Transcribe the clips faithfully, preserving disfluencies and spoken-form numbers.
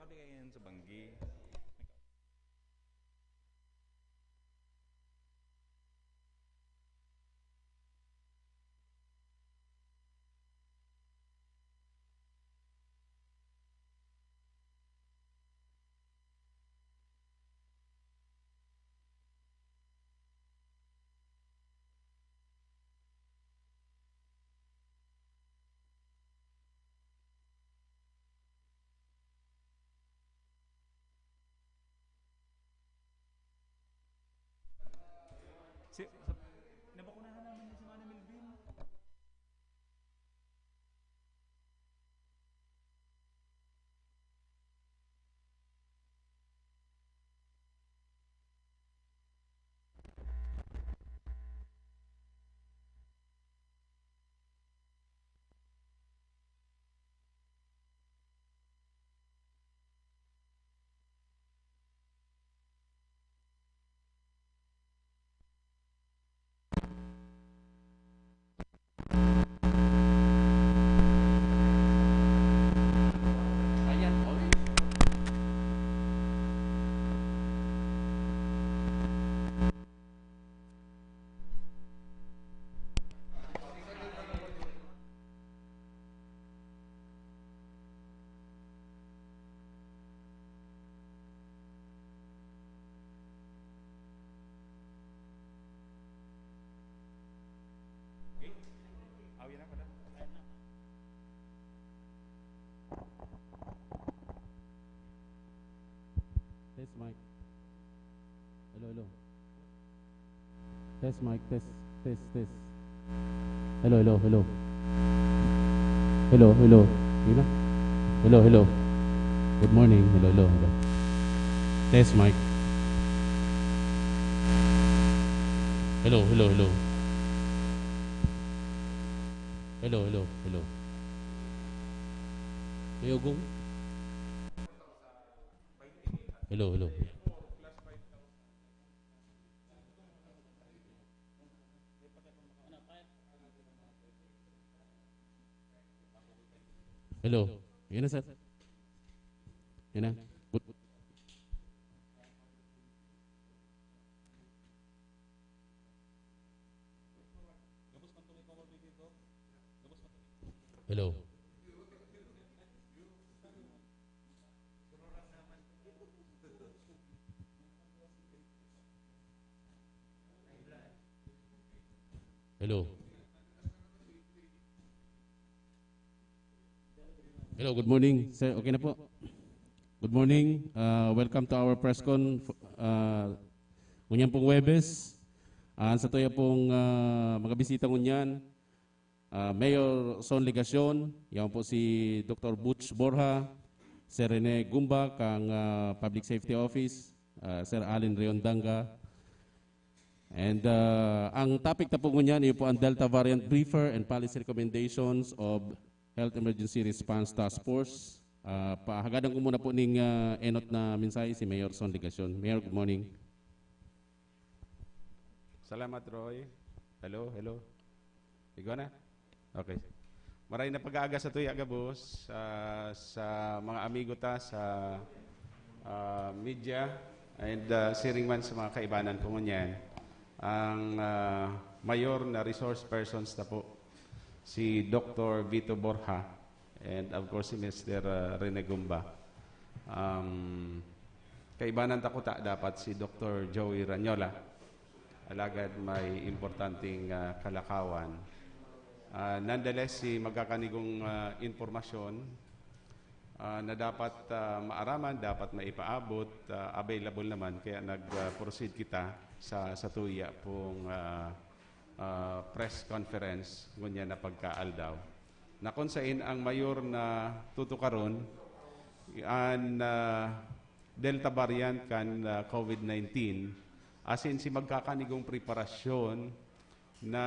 Yan sa banggi. Si, sa, nabakunahan naman niya si Manang Melvin. Test mic. Hello, hello. Test mic, test, test, test. Hello, hello, hello. Hello, hello. Yun na. Hello, hello. Good morning. Hello, hello, hello. Test mic. Hello, hello, hello. Hello, hello, hello. Hello, hello. Hello. Yan na, sir. Yan na. Good. Hello. Hello. Hello, good morning, sir. Okay na po. Good morning. Uh, welcome to our press con. Uh, ngunyan pong Huwebes. Uh, sa tuya pong uh, mga bisita ngunyan, uh, Mayor Son Legacion, yan po si Doctor Butch Borja, Sir Rene Gumba, kang uh, Public Safety Office, uh, Sir Allen Riondanga, And uh, ang topic ta po ngunyan, iyo po ang Delta Variant Briefer and Policy Recommendations of Health Emergency Response Task Force. Uh, pahagadan ko muna po ning uh, enot na mensahe si Mayor Son Legacion. Mayor, good morning. Salamat, Roy. Hello, hello. Igwa na? Okay. Maray na pag-aaga sa tuya gabos, ah, sa mga amigo ta sa, ah, media and, ah, siring man sa mga kaibanan ko ngunyan. Ang, ah, mayor na resource persons ta po, si Doctor Vito Borja and of course si Mister, ah, Rene Gumba. Um, kaibanan ta kuta dapat si Doctor Joey Ranyola. Alagad may importanteng, ah, kalakawan. Ah, nonetheless, si magkakanigong, ah, impormasyon, ah, na dapat, ah, maaraman, dapat maipaabot, ah, available naman, kaya nag, ah, proceed kita sa, sa tuya pong, ah, ah, press conference ngunyan na pagkaaldaw. Na kung sain ang mayor na tutukaron, an, ah, Delta variant kan, ah, COVID nineteen, asin si magkakanigong preparasyon na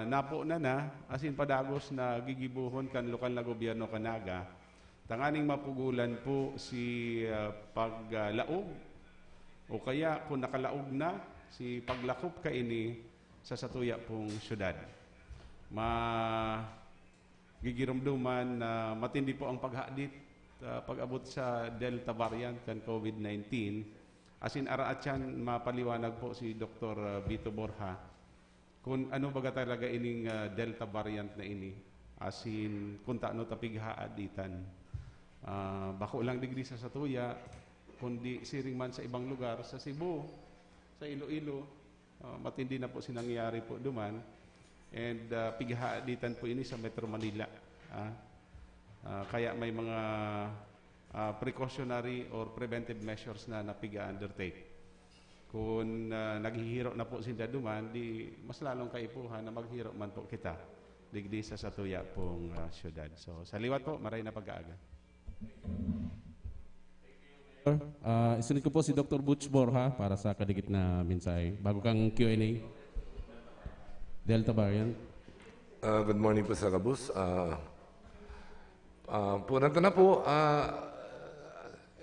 napo na na, asin padagos na gigibohon kan lokal na gobyerno kan Naga, tanganing mapugulan po si, ah, paglaog, o kaya kung nakalaog na, si paglakop kaini sa satuya pong syudad. Ma-, gigiromdoman na matindi po ang paghadit Sa pag-abot sa Delta variant kan COVID nineteen, asin araat siyan mapaliwanag po si Doktor Vito Borja kung ano baga talaga ining, ah, Delta variant na ini, asin kung taano ta pighaaditan. Ah, bako lang digdi sa satuya, kundi siring man sa ibang lugar, sa Cebu, sa Iloilo, ah, matindi na po si nangyayari po duman. And, ah, pighaaditan po ini sa Metro Manila. Ah, ah, kaya may mga, ah, precautionary or preventive measures na napiga-undertake. Kung, ah, naghihiro na po sinda duman, di mas lalong kaipuhan na maghiro man po kita digdi sa satuya pong, ah, syudad. So, sa liwat po, maray na pag-aaga. Ah, isunod ko po si Doktor Butch Borja para sa kadikit na mensahe. Bago kang Q and A. Delta variant. Ah, good morning po sa gabos. Ah, ah, puranta na po, ah,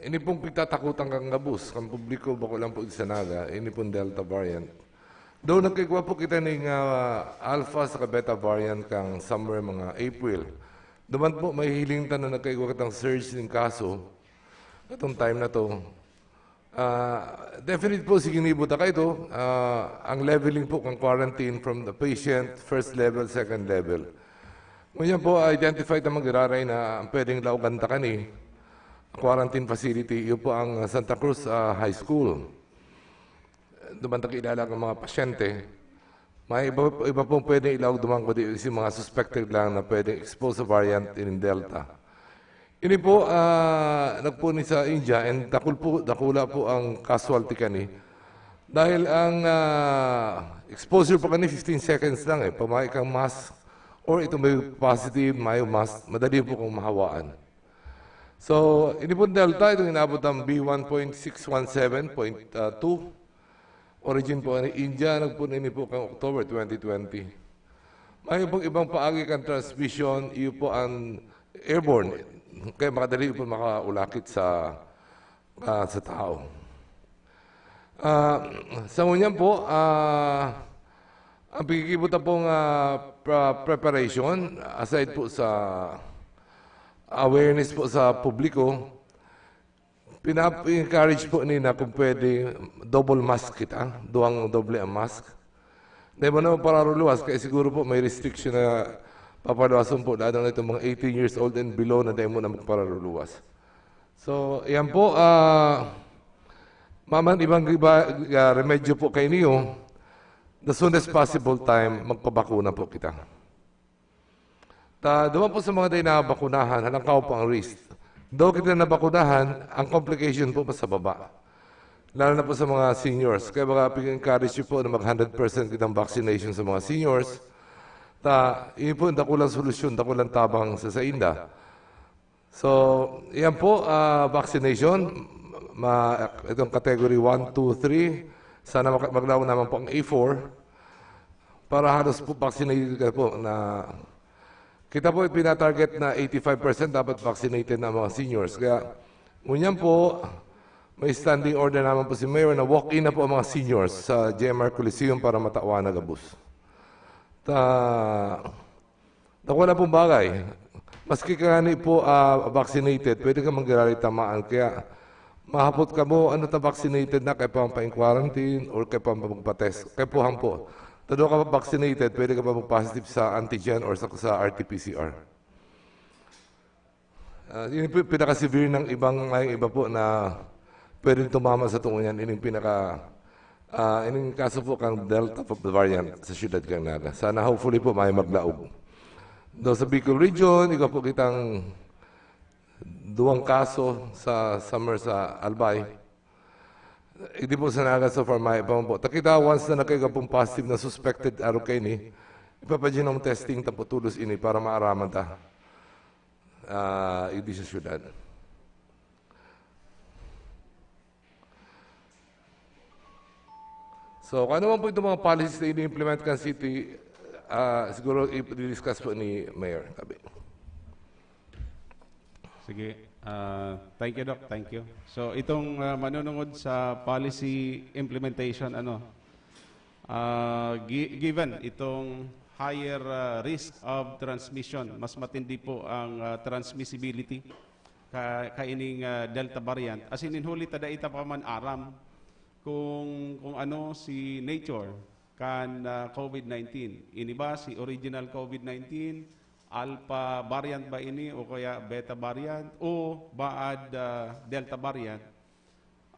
ini pong pigtatakutan kan gabos, kan publiko, bako lang po sa Naga, ini pong Delta variant. Though nagkaigwa po kita ning, ah, Alpha saka Beta variant kan somewhere mga April. Duman po, mahihiling ta na nagkaigwa kitang surge ning kaso itong time na to. Ah, definite po, sige, nibuta ka ito. Ah, ang leveling po kan quarantine from the patient, first level, second level. Ngunyan po, identify ta man giraray na ang pwedeng laogan ta kani quarantine facility, iyo po ang Santa Cruz, ah, High School. Duman ta kilala ang mga pasyente. May iba, iba pong pwedeng ilaog duman, kundi si mga suspected lang na pwedeng exposed sa variant in Delta. Ini po, ah, nagpuni sa India, and dakul po, dakula po ang casualty kani. Dahil ang, ah, exposure po kani fifteen seconds lang eh. Pamahay kang mask, or ito may positive, may mask, madali po kang mahawaan. So, ini po Delta, itong inabot ang B one point six one seven point two. Origin po ni India, nagpuni ini po kang October twenty twenty. May pong ibang paagi kan transmission, iyo po ang airborne. Kaya makadali po makaulakit sa, ah, sa tao. Ah, sa ngunyan po, ah, ang pagkikibuta pong, ah, pre- preparation, aside po sa awareness po sa publiko, pina-encourage po nina kung pwede double mask kita, duwang doble ang mask. Dahil mo naman pararuluwas, kaya siguro po may restriction na papaluwason po, lalo na itong mga eighteen years old and below na dahil mo na magpararuluwas. So, yan po, ah, maman ibang iba, ah, remedyo po kay niyo, the soonest possible time, magpabakuna po kita. Ta, duman po sa mga dai nabakunahan, halangkaw po ang risk. Daw kita nabakunahan, ang complication po mas sa baba. Lalo na po sa mga seniors. Kaya mga pig-encourage po na mag hundred percent kitang vaccination sa mga seniors. Ta, yun po ang dakulang solusyon, dakulang tabang sa sainda. So, yan po, ah, vaccination, ma, itong category one, two, three, sana mag- maglaon naman po ang A four para halos po vaccinated ka po na kita po pinatarget na eighty-five percent dapat vaccinated na mga seniors. Kaya, ngunyan po, may standing order naman po si Mayor na walk-in na po ang mga seniors sa G M R Coliseum para matawan na gabos. Ta, Dakula pong bagay. Maski ka ngani po, ah, vaccinated, pwede ka manggiraray tamaan. Kaya mahapot ka mo, ano ta vaccinated na, kaya pa pa in quarantine or kaya pa magpa-test. Kaya po hang po. Tado ka vaccinated, pwede ka pa mag-positive sa antigen or sa, sa R T P C R. Ah, yun po yung pinaka-severe ng ibang, may iba po na pwedeng tumama sa tungo niyan. Ining pinaka, ah, ining kaso po kang Delta variant sa siyudad kang Naga. Sana hopefully po may maglaog. Do sa Bicol region, ikaw po kitang duwang kaso sa summer sa Albay. Hindi po sa Naga so far, may iba po. Takita, once na nagkaiga pong positive na suspected arog kayo ni, ipapagenome testing ta po tulos ini para maaraman ta. Ah, hindi sa syudad. So, kung ano man po itong mga policies na ini-implement kan city, ah, siguro i-discuss po ni Mayor Kabi. Sige. Ah, thank you, Doc. Thank you. So, itong, ah, manunungod sa policy implementation, ano, ah, gi- given itong higher, ah, risk of transmission, mas matindi po ang, ah, transmissibility. ka, kaining, ah, Delta variant. Asin nin huli ta dai ta pa man aram kung, kung ano si nature kan, ah, COVID nineteen. Ini ba si original COVID nineteen, Alpha variant ba ini o kaya Beta variant o baad, ah, Delta variant?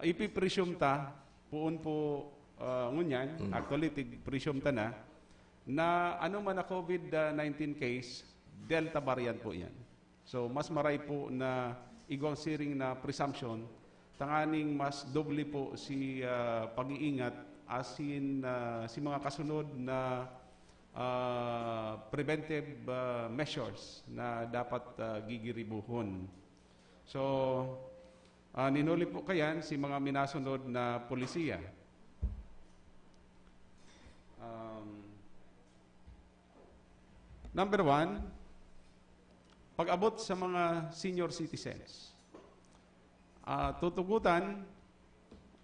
Ipipresume ta, poon po, ah, ngunyan, Mm. actually, tig-presume ta na, na ano man na COVID nineteen case, Delta variant po yan. So, mas maray po na igwang siring na presumption, tanganing mas doble po si, ah, pag-iingat asin, ah, si mga kasunod na, ah, preventive, ah, measures na dapat, ah, gigiribuhon. So, ah, ninuli po kayan si mga minasunod na polisiya. Um, number one, pag-abot sa mga senior citizens. Ah, tutugutan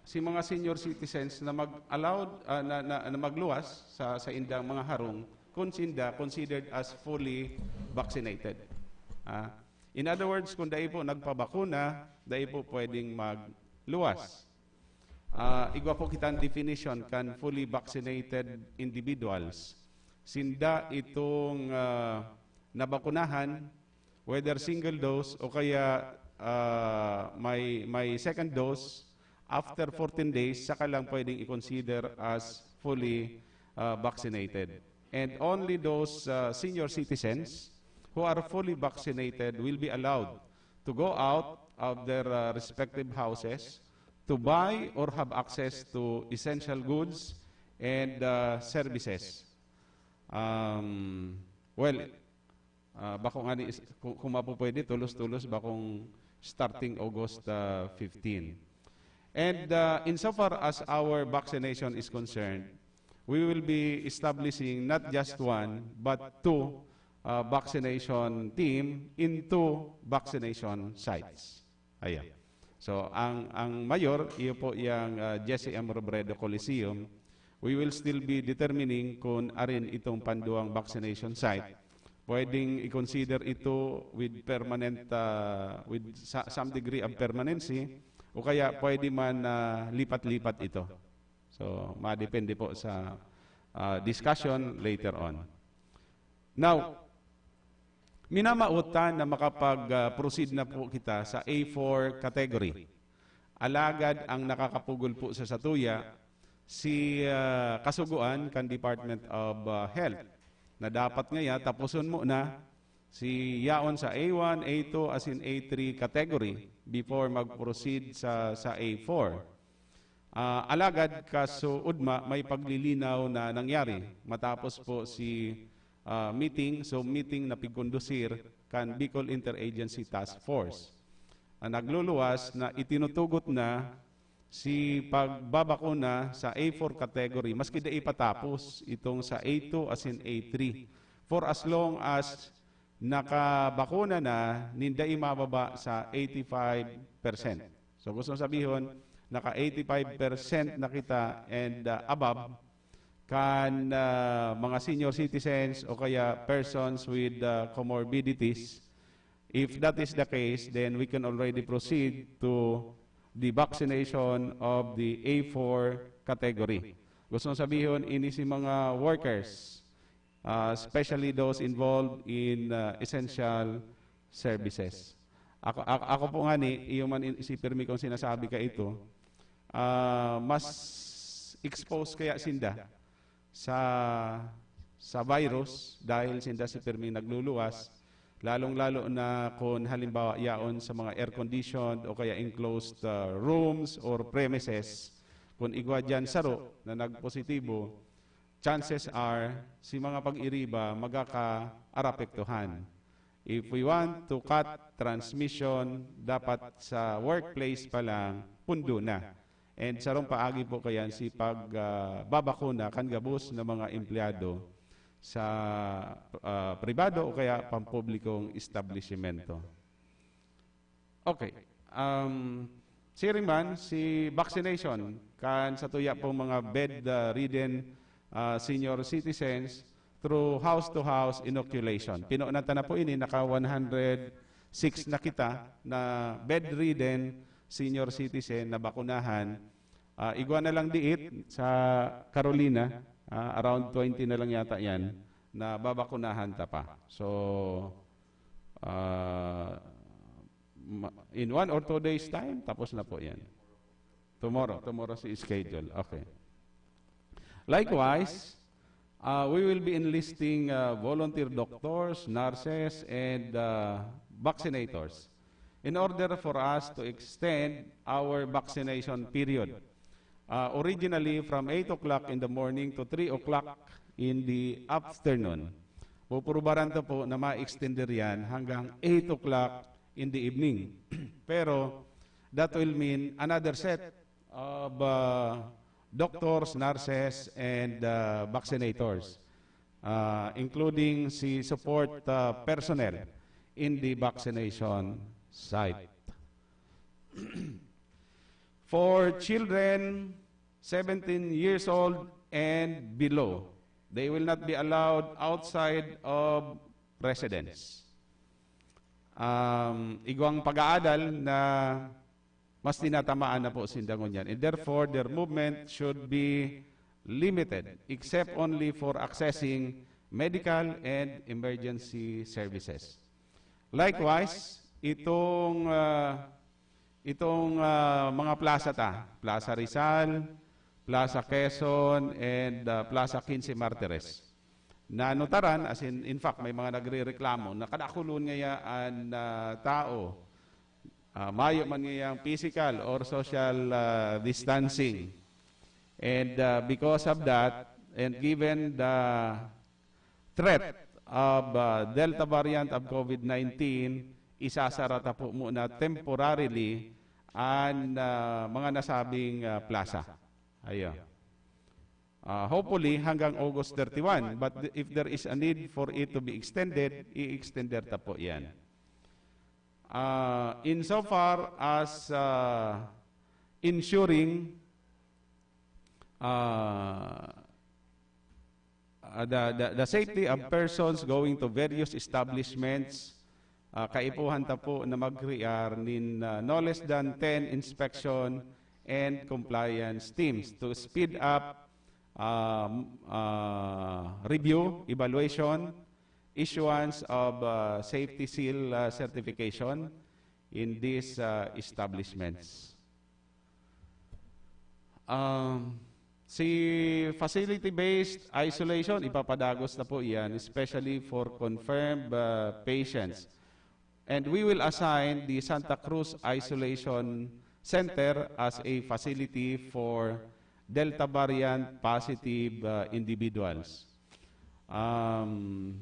si mga senior citizens na mag-allowed, ah, na, na, na magluwas sa, sa indang mga harong kung sinda considered as fully vaccinated. Ah, in other words, kung dai po nagpabakuna, dai po pwedeng magluwas. Ah, igwa po kitang definition kan fully vaccinated individuals. Sinda itong, ah, nabakunahan, whether single dose o kaya, ah, may, may second dose, after fourteen days, saka lang pwedeng i-consider as fully, ah, vaccinated. And only those, ah, senior citizens who are fully vaccinated will be allowed to go out of their, ah, respective houses to buy or have access to essential goods and, ah, services. Um, well, ah, bako ngani is-, kung, kung mapupwede, tulos-tulos, bakong starting August, ah, fifteen. And, ah, insofar as our vaccination is concerned, we will be establishing not just one, but two, ah, vaccination team in two vaccination sites. Ayan. So, ang, ang mayor, iyo po yang, ah, Jesse M. Robredo Coliseum. We will still be determining kung arin itong panduang vaccination site. Pwedeng i-consider ito with permanent, ah, with sa-, some degree of permanency, o kaya pwede man na lipat-lipat ito. So, madepende po sa, ah, discussion later on. Now, minamawot ta na makapag, ah, proceed na po kita sa A four category. Alagad ang nakakapugol po sa satuya, si, ah, kasugoan kan Department of, ah, Health, na dapat ngaya tapuson mo na si yaon sa A one, A two, asin A three category before mag-proceed sa, sa A four. Ah, alagad kasuodma, may paglilinaw na nangyari matapos po si, ah, meeting, so meeting na pigkondusir kan Bicol Interagency Task Force. Ang nagluluwas na itinutugot na si pagbabakuna sa A four category, maski dai pa tapos itong sa A two asin A three. For as long as nakabakuna na nin dai mababa sa eighty-five percent. So, gusto sabihon, naka eighty-five percent na kita and, ah, above kan, ah, mga senior citizens o kaya persons with, ah, comorbidities. If that is the case, then we can already proceed to the vaccination of the A four category. Gusto sabihon, ini si mga workers, ah, especially those involved in, ah, essential services. Ako, ako, ako po ngani, iyo man in-, si pirmi kong sinasabi ka ito, ah, mas exposed kaya sinda sa, sa virus dahil sinda si pirmi nagluluwas, lalong-lalo na kung halimbawa yaon sa mga air-conditioned o kaya enclosed, ah, rooms or premises. Kung igwa diyan saro na nagpositibo, chances are, si mga pag-iriba magkakaarapektuhan. If we want to cut transmission, dapat sa workplace pa lang, pundo na. And sarong paagi po kayan si pag, ah, babakuna kan gabos na mga empleyado sa, ah, pribado o kaya pampublikong establishmento. Okay. Um, siring man, si vaccination kan satuya pong mga bed, uh, ridden, uh, senior citizens through house-to-house inoculation. Pinunan ta na po ini, naka one hundred six na kita na bedridden senior citizen na bakunahan. Ah, igwa na lang diit sa Carolina, ah, around twenty na lang yata yan na babakunahan ta pa. So, ah, ma- in one or two days time, tapos na po yan. Tomorrow, tomorrow si schedule. Okay. Likewise, uh, we will be enlisting uh, volunteer doctors, nurses, and uh, vaccinators in order for us to extend our vaccination period. Uh, originally, from eight o'clock in the morning to three o'clock in the afternoon. Pupurbaran to po na ma-extender yan hanggang eight o'clock in the evening. Pero that will mean another set of uh, doctors, nurses, and uh, vaccinators, uh, including si support uh, personnel in the vaccination site. For children seventeen years old and below, they will not be allowed outside of residence. Um, igwang pag-aadal na mas tinatamaan na po sinda ngunyan. And therefore, their movement should be limited, except only for accessing medical and emergency services. Likewise, itong, ah, itong, ah, mga plaza ta, Plaza Rizal, Plaza Quezon, and, ah, Plaza Quince Martires. Nanutaran, as in, in fact, may mga nagrereklamo na kadakulon ngaya an, ah, tao, ah, mayo man ngayang physical or social, ah, distancing. And, ah, because of that, and given the threat of, ah, Delta variant of COVID nineteen, isasara ta po muna temporarily an, ah, mga nasabing, ah, plaza. Ayan. Ah, hopefully, hanggang August thirty-one. But th- if there is a need for it to be extended, i-extender ta po yan. Ah, insofar as, ah, ensuring, ah, ah, the, the, the safety of persons going to various establishments, ah, kaipuhan ta po na mag-create nin, ah, no less than ten inspection and compliance teams to speed up, ah, m- ah, review, evaluation, issuance of, ah, safety seal, ah, certification in these, ah, establishments. Um, si facility-based isolation, ipapadagos na po iyan, especially for confirmed, ah, patients. And we will assign the Santa Cruz Isolation Center as a facility for Delta variant positive, ah, individuals. Um,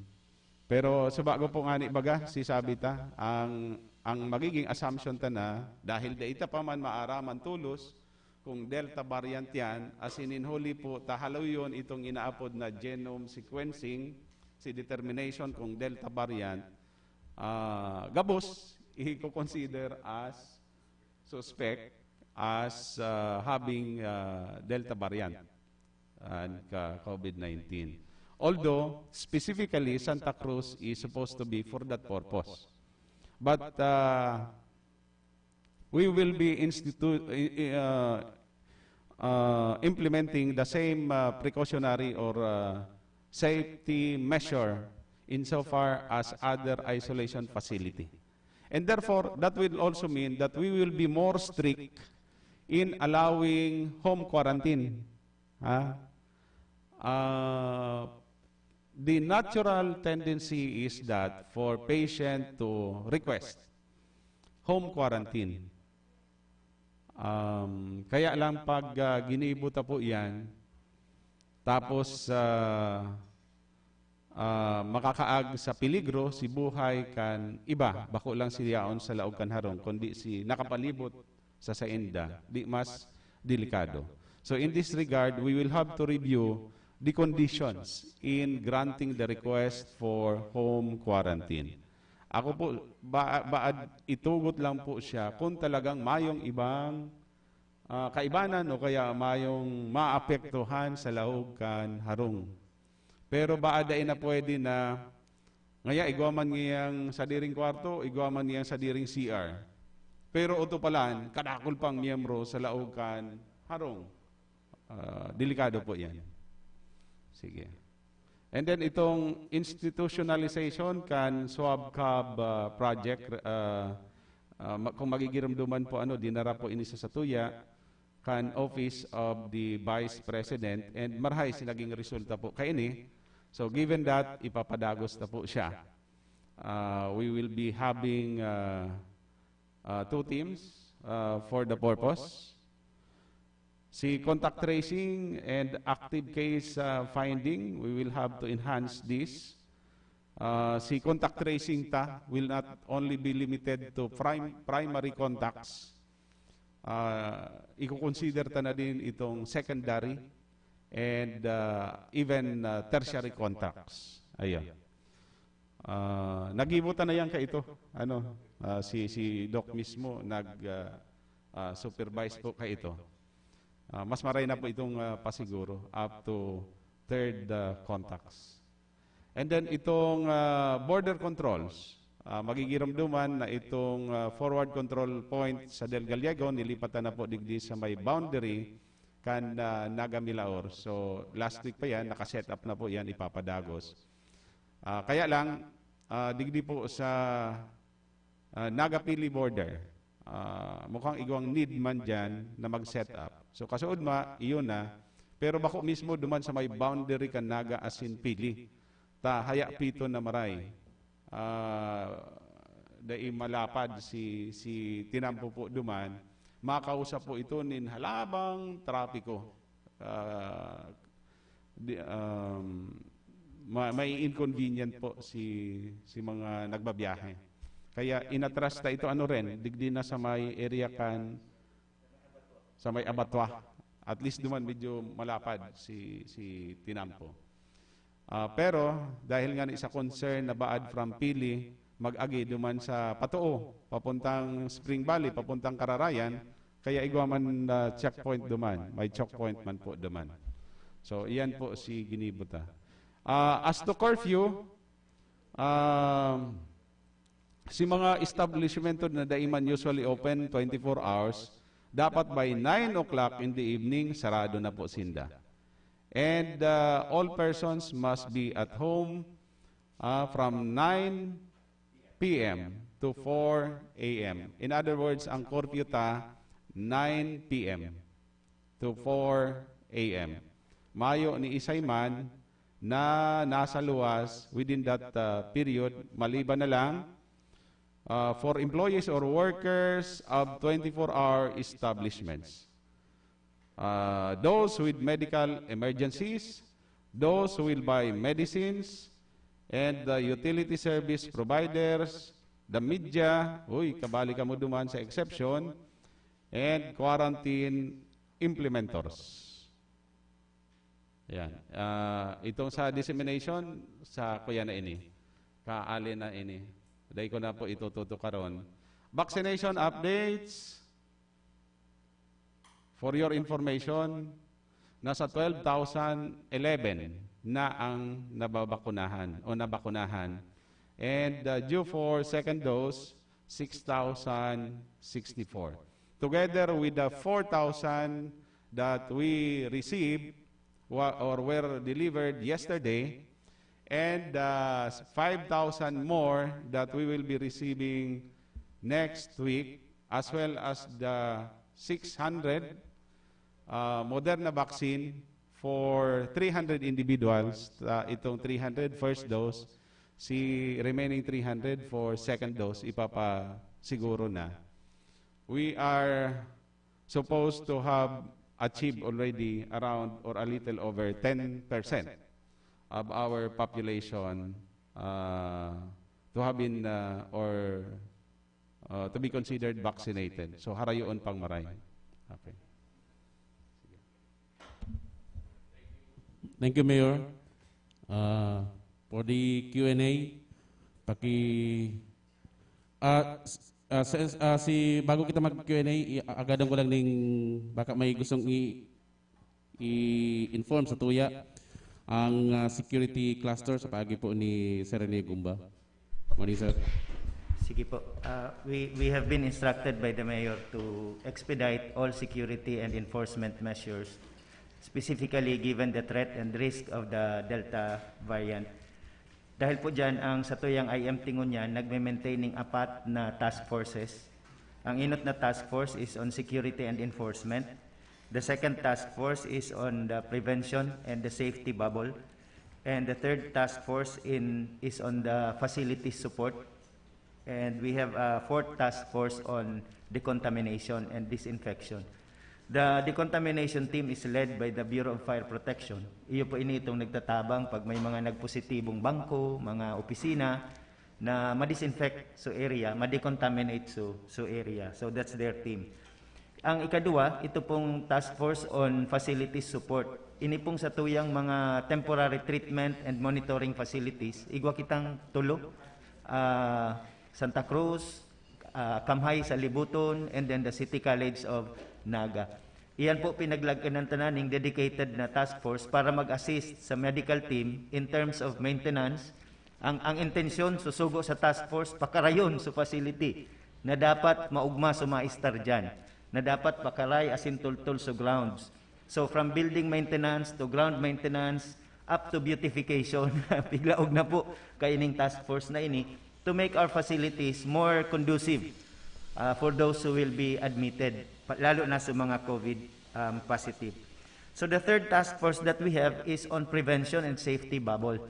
pero sa bago po nga ni baga, si sabi ta, ang, ang magiging assumption ta na, dahil dai ta pa man maaraman tolos kung Delta variant yan, as in, in huli po, tahaloyon itong inaapod na genome sequencing, si determination kung Delta variant, ah, gabos, i-consider as suspect as, ah, having, ah, Delta variant and ka COVID nineteen. Although, specifically, Santa Cruz is supposed to be for that purpose. But, ah, we will be institu- i- i- ah, ah, implementing the same, ah, precautionary or, ah, safety measure insofar as other isolation facility. And therefore, that will also mean that we will be more strict in allowing home quarantine. Ha? Ah, the natural tendency is that for patient to request home quarantine. Um, kaya lang pag, ah, ginibo ta po yan, tapos, ah, ah, makakaag sa peligro si buhay kan iba, bako lang si yaon sa laog kan harong, kundi si nakapalibot sa sainda, di mas delikado. So in this regard, we will have to review the conditions in granting the request for home quarantine. Ako po, ba, baad itugot lang po siya kung talagang mayong ibang, ah, kaibanan o kaya mayong maapektuhan sa laog kan harong. Pero baad dai na pwede na Ngaya, igwa man ngiyang sadiring kwarto, igwa man ngiyang sadiring C R. Pero oto palan, kadakul pang miyembro sa laog kan harong. Ah, delikado po yan. Sige. And then itong institutionalization kan swab cab, ah, project, ah, ah, ma-, kung magigirumduman po, ano, dinara po ini sa satuya kan Office of the Vice President, and marahay si naging resulta po kaini. So, given that, ipapadagos na po siya. Ah, we will be having, ah, ah, two teams, ah, for the purpose. Si contact tracing and active case, ah, finding, we will have to enhance this. Ah, si contact tracing ta will not only be limited to prim-, primary contacts. Ah, iko-consider ta na din itong secondary and, ah, even, ah, tertiary contacts. Ayun. Ah, nagibo ta na yan kaito. Ano, ah, si, si Doc mismo nag, ah, ah, supervise po kaito. Ah, mas maray na po itong, ah, pasiguro up to third, ah, contacts. And then itong, ah, border controls, ah, magigiromdoman na itong, ah, forward control point sa Del Gallego, nilipatan na po digdi sa may boundary kan, ah, Naga Milaor. So, last week pa yan, naka-set up na po yan, ipapadagos. Ah, kaya lang, ah, digdi po sa, ah, Naga-Pili border, ah, mukhang igwang need man dyan na mag-set up. So, kasuod ma, iyon na. Pero bako mismo duman sa may boundary kan Naga asin Pili. Ta, haya pito na maray. Ah, dai malapad si, si Tinampo po duman. Makausap po ito nin halabang trapiko. Ah, di, um, ma-, may inconvenient po si, si mga nagbabiyahe. Kaya inatras ta ito, ano rin, digdi na sa may area kan, sa may abattoir. At least duman medyo malapad si, si Tinampo. Ah, pero dahil nga ni sa concern na baad from Pili, mag-agi duman sa patoo, papuntang Spring Valley, papuntang Kararayan, kaya igwa man, ah, checkpoint duman, may choke point man po duman. So, iyan po si ginibo ta. Ah, as to curfew, um, si mga establishmento na dai man usually open twenty-four hours, dapat by nine o'clock in the evening, sarado na po sinda. And, uh, all persons must be at home, uh, from nine p m to four a m. In other words, ang curfew ta, nine p m to four a m. Mayo ni isay man na nasa luwas within that, uh, period, maliban na lang, uh, for employees or workers of twenty-four-hour establishments. Uh, those with medical emergencies, those who will buy medicines, and the utility service providers, the media, uy, kabali kamo duman sa exception, and quarantine implementors. Yan. Ah, itong sa dissemination, sa kuya na ini. Kaali na ini. Dai ko na po itututo karon. Vaccination updates. For your information, nasa twelve thousand eleven na ang nababakunahan o nabakunahan. And, uh, due for second dose, six thousand sixty-four. Together with the four thousand that we received wa-, or were delivered yesterday, and, uh, five thousand more that we will be receiving next week, as well as the six hundred, uh, Moderna vaccine for three hundred individuals, uh, itong three hundred first dose, si remaining three hundred for second dose, ipapasiguro na. We are supposed to have achieved already around or a little over ten percent of our population, uh, to have been, uh, or, uh, to be considered vaccinated. So, harayoon pang maray. Okay. Thank you, Mayor. Uh, for the Q and A, paki-, ah, s-, ah, sa, ah, si, bago kita mag-Q and A, i-, agadon ko lang ning baka may gustong i-, i-inform sa tuya. ang ah, security cluster sa paagi po ni Sir Rene Gumba. Morning, sir. Sige po. Uh, we, we have been instructed by the mayor to expedite all security and enforcement measures, specifically given the threat and risk of the Delta variant. Dahil po dyan, ang satuyang I M T ngunyan nagme-maintain ning apat na task forces. Ang inot na task force is on security and enforcement. The second task force is on the prevention and the safety bubble. And the third task force in, is on the facility support. And we have a fourth task force on decontamination and disinfection. The decontamination team is led by the Bureau of Fire Protection. Iyo po ini itong nagtatabang pag may mga nagpositibong bangko, mga opisina, na ma-disinfect so area, ma-decontaminate so, so area. So that's their team. Ang ikaduwa, ito pong task force on facilities support. Ini pong satuyang mga temporary treatment and monitoring facilities. Igwa kitang tulo, ah, Santa Cruz, ah, Kamhay sa Libuton, and then the City College of Naga. Iyan po pinaglagkanan tanan ning dedicated na task force para mag-assist sa medical team in terms of maintenance. Ang, ang intensyon, susugo sa task force, pakarayon sa facility na dapat maugma sa maestar dyan, na dapat pakaray asin tultol sa grounds. So from building maintenance to ground maintenance up to beautification, piglaog na po kaining task force na ini to make our facilities more conducive uh, for those who will be admitted, pa- lalo na sa mga COVID um, positive. So the third task force that we have is on prevention and safety bubble.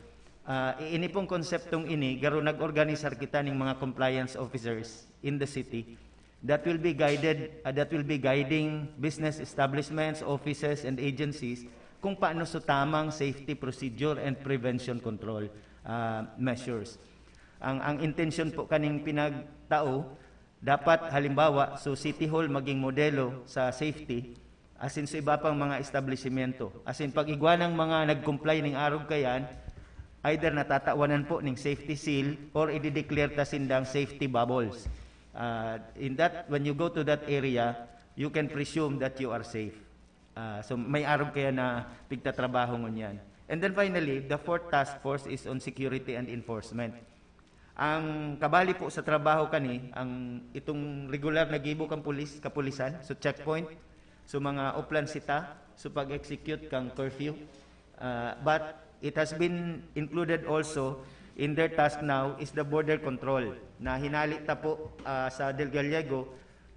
Uh, ini pong konseptong ini, garo nag-organisar kita ning mga compliance officers in the city that will be guided, uh, that will be guiding business establishments, offices, and agencies kung paano sa tamang safety procedure and prevention control uh, measures. Ang, ang intensyon po kaning pinagtao, dapat halimbawa, so City Hall maging modelo sa safety, asin sa iba pang mga establishmento. Asin pag igwa ng mga nag-comply ning arog kayan, either natatawanan po ning safety seal or i-declare ta sindang safety bubbles. Uh, in that, when you go to that area, you can presume that you are safe. Uh, so may arog kaya na pigtatrabaho ngunyan. And then finally, the fourth task force is on security and enforcement. Ang kabali po sa trabaho kani, ang itong regular na gibo kan pulis, kapulisan, so checkpoint, so mga oplan sita, so pag-execute kang curfew. Uh, but it has been included also in their task now is the border control na hinali ta po uh, sa Del Gallego,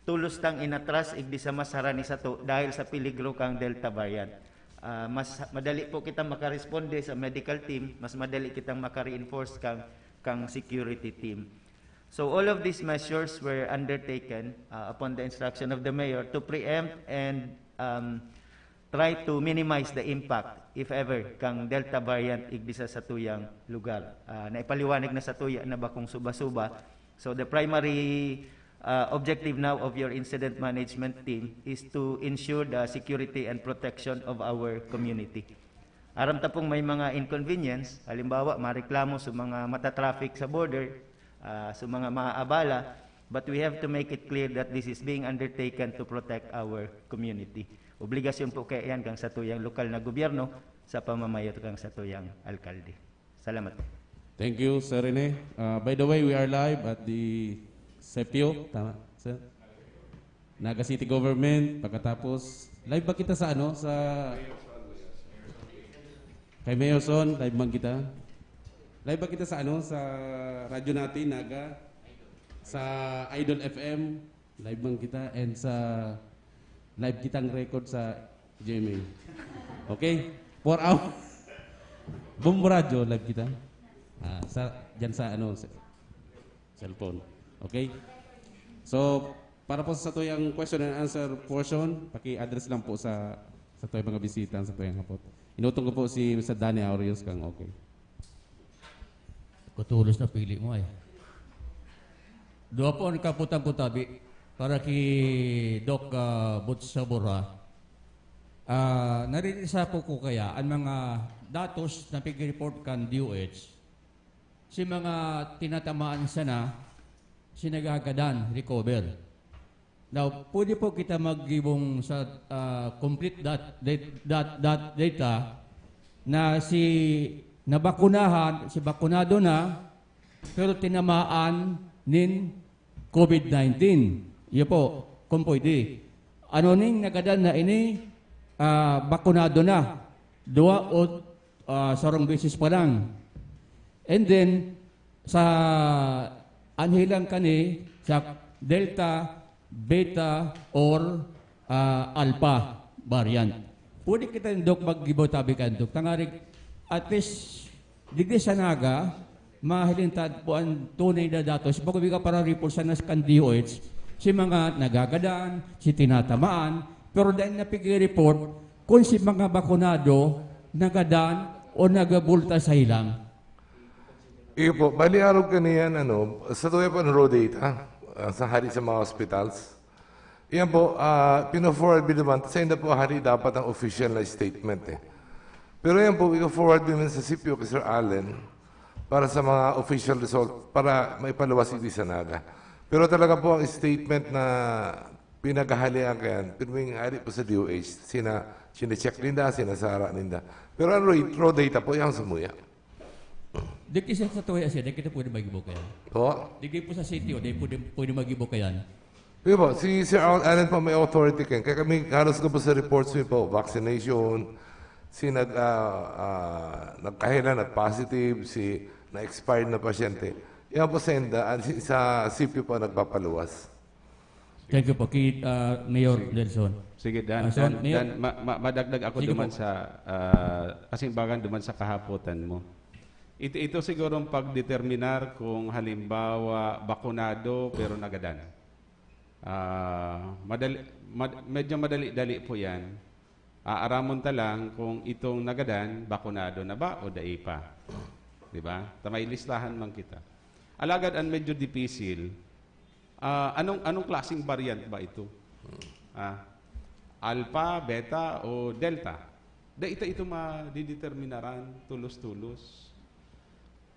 tulos tang inatras igdi sa mas harani sato dahil sa peligro kang Delta variant. Uh, mas madali po kita makaresponde sa medical team, mas madali kitang maka-reinforce kang, kang security team. So all of these measures were undertaken uh, upon the instruction of the mayor to preempt and um, try to minimize the impact, if ever, kang Delta variant igdi sa satuyang lugar. Uh, naipaliwanag na satuya na bakong suba-suba. So the primary uh, objective now of your incident management team is to ensure the security and protection of our community. Aram ta pong may mga inconvenience, halimbawa, mareklamo sa mga matatraffic sa border, uh, sa mga maaabala, but we have to make it clear that this is being undertaken to protect our community. Obligasyon po kaya yan kang satuyang lokal na gobyerno sa pamamayo kang satuyang alkalde. Salamat. Thank you, Sir Rene. Uh, by the way, we are live at the Sepio. Tama, sir? Naga City Government. Pagkatapos, live ba kita sa ano? Sa kay Mayor Son, live man kita. Live ba kita sa ano? Sa radyo natin, Naga? Sa Idol F M, live man kita. And sa live kitang record sa G M A. Okay? Four hours. Bombo Radyo, live kita. Ah, sa, dyan sa ano, sa cellphone. Okay? So, para po sa tuyang question and answer portion, paki-address lang po sa sa tuyang mga bisita, sa tuyang hapot. Inutong ko po si Mister Danny Aureus kang okay. Kutulos na pili mo ay. Dua po ang kaputan ko tabi para ki Doc uh, Butch Sabora. Uh, naririsa po ko kaya ang mga datos na pig-report kan D O H si mga tinatamaan sana si nagagadan, recover. Now, pwede po kita maggibong sa uh, complete that, that, that, that data na si nabakunahan, si bakunado na, pero tinamaan nin COVID nineteen. Iyo po, kung pwede. Ano ning nagadan na ini, ah, bakunado na? Dua o, ah, sarong beses pa lang. And then, sa anhilang kani, sa Delta, Beta, or, ah, Alpha variant. Pwede kita, Dok, maggibo tabi kan, Dok. Tangarig, at least, digdi sa Naga, mahiling ta po ang tunay na datos. Bago ka para report sa nas kan D O H, si mga nagagadan, si tinatamaan, pero dahil napigil report, kung si mga bakunado, nagadan o nagabulta sa ilang. Iyo po, bali arog kaniyan, ano, sa tuya po ang raw data, ah, sa hari sa mga hospitals. Yan po, ah, pino-forward mi naman, sa inda po hari dapat ang official na statement eh. Pero yan po, iko-forward mi naman sa C P O kay Sir Allen para sa mga official result, para maipaluwas ito sa Naga. Pero talaga po ang statement na pinaghahalian kayan, pirming hari po sa D O H, sina, sine-check ninda, sinasara ninda. Pero ang raw, raw data po, yan sa muya. Di kasi sa tuya siya, di kita pwede magibo kaya. Po? Di kayo po sa city, o di pwede, pwede magibo kaya. Di po, si Sir Al- Allen po may authority kayan. Kaya kami halos ko po sa reports mi po, vaccination, si nag, ah, ah, nagkahila, nag-positive, si na-expired na pasyente. Yan po sa inda, ah, si- sa C P O po nagpapaluwas. Thank you po, kay ah, Mayor Nelson. Sige, Dan, Ah, Son, Dan, Mayor. Dan, ma- ma- madagdag ako Sige duman po. sa ah, kasimbagan duman sa kahapotan mo. Ito, ito sigurong pagdeterminar kung halimbawa bakunado pero nagadan. Ah, madali, mad- medyo madali-dali po yan. Aaramon ta lang kung itong nagadan, bakunado na ba o dai pa. Di ba? Ta may listahan man kita. Alagad ang medyo dipisil, ah, anong, anong klaseng variant ba ito? Ah, Alpha, Beta o Delta? Dai ta ito madideterminaran tulos-tulos.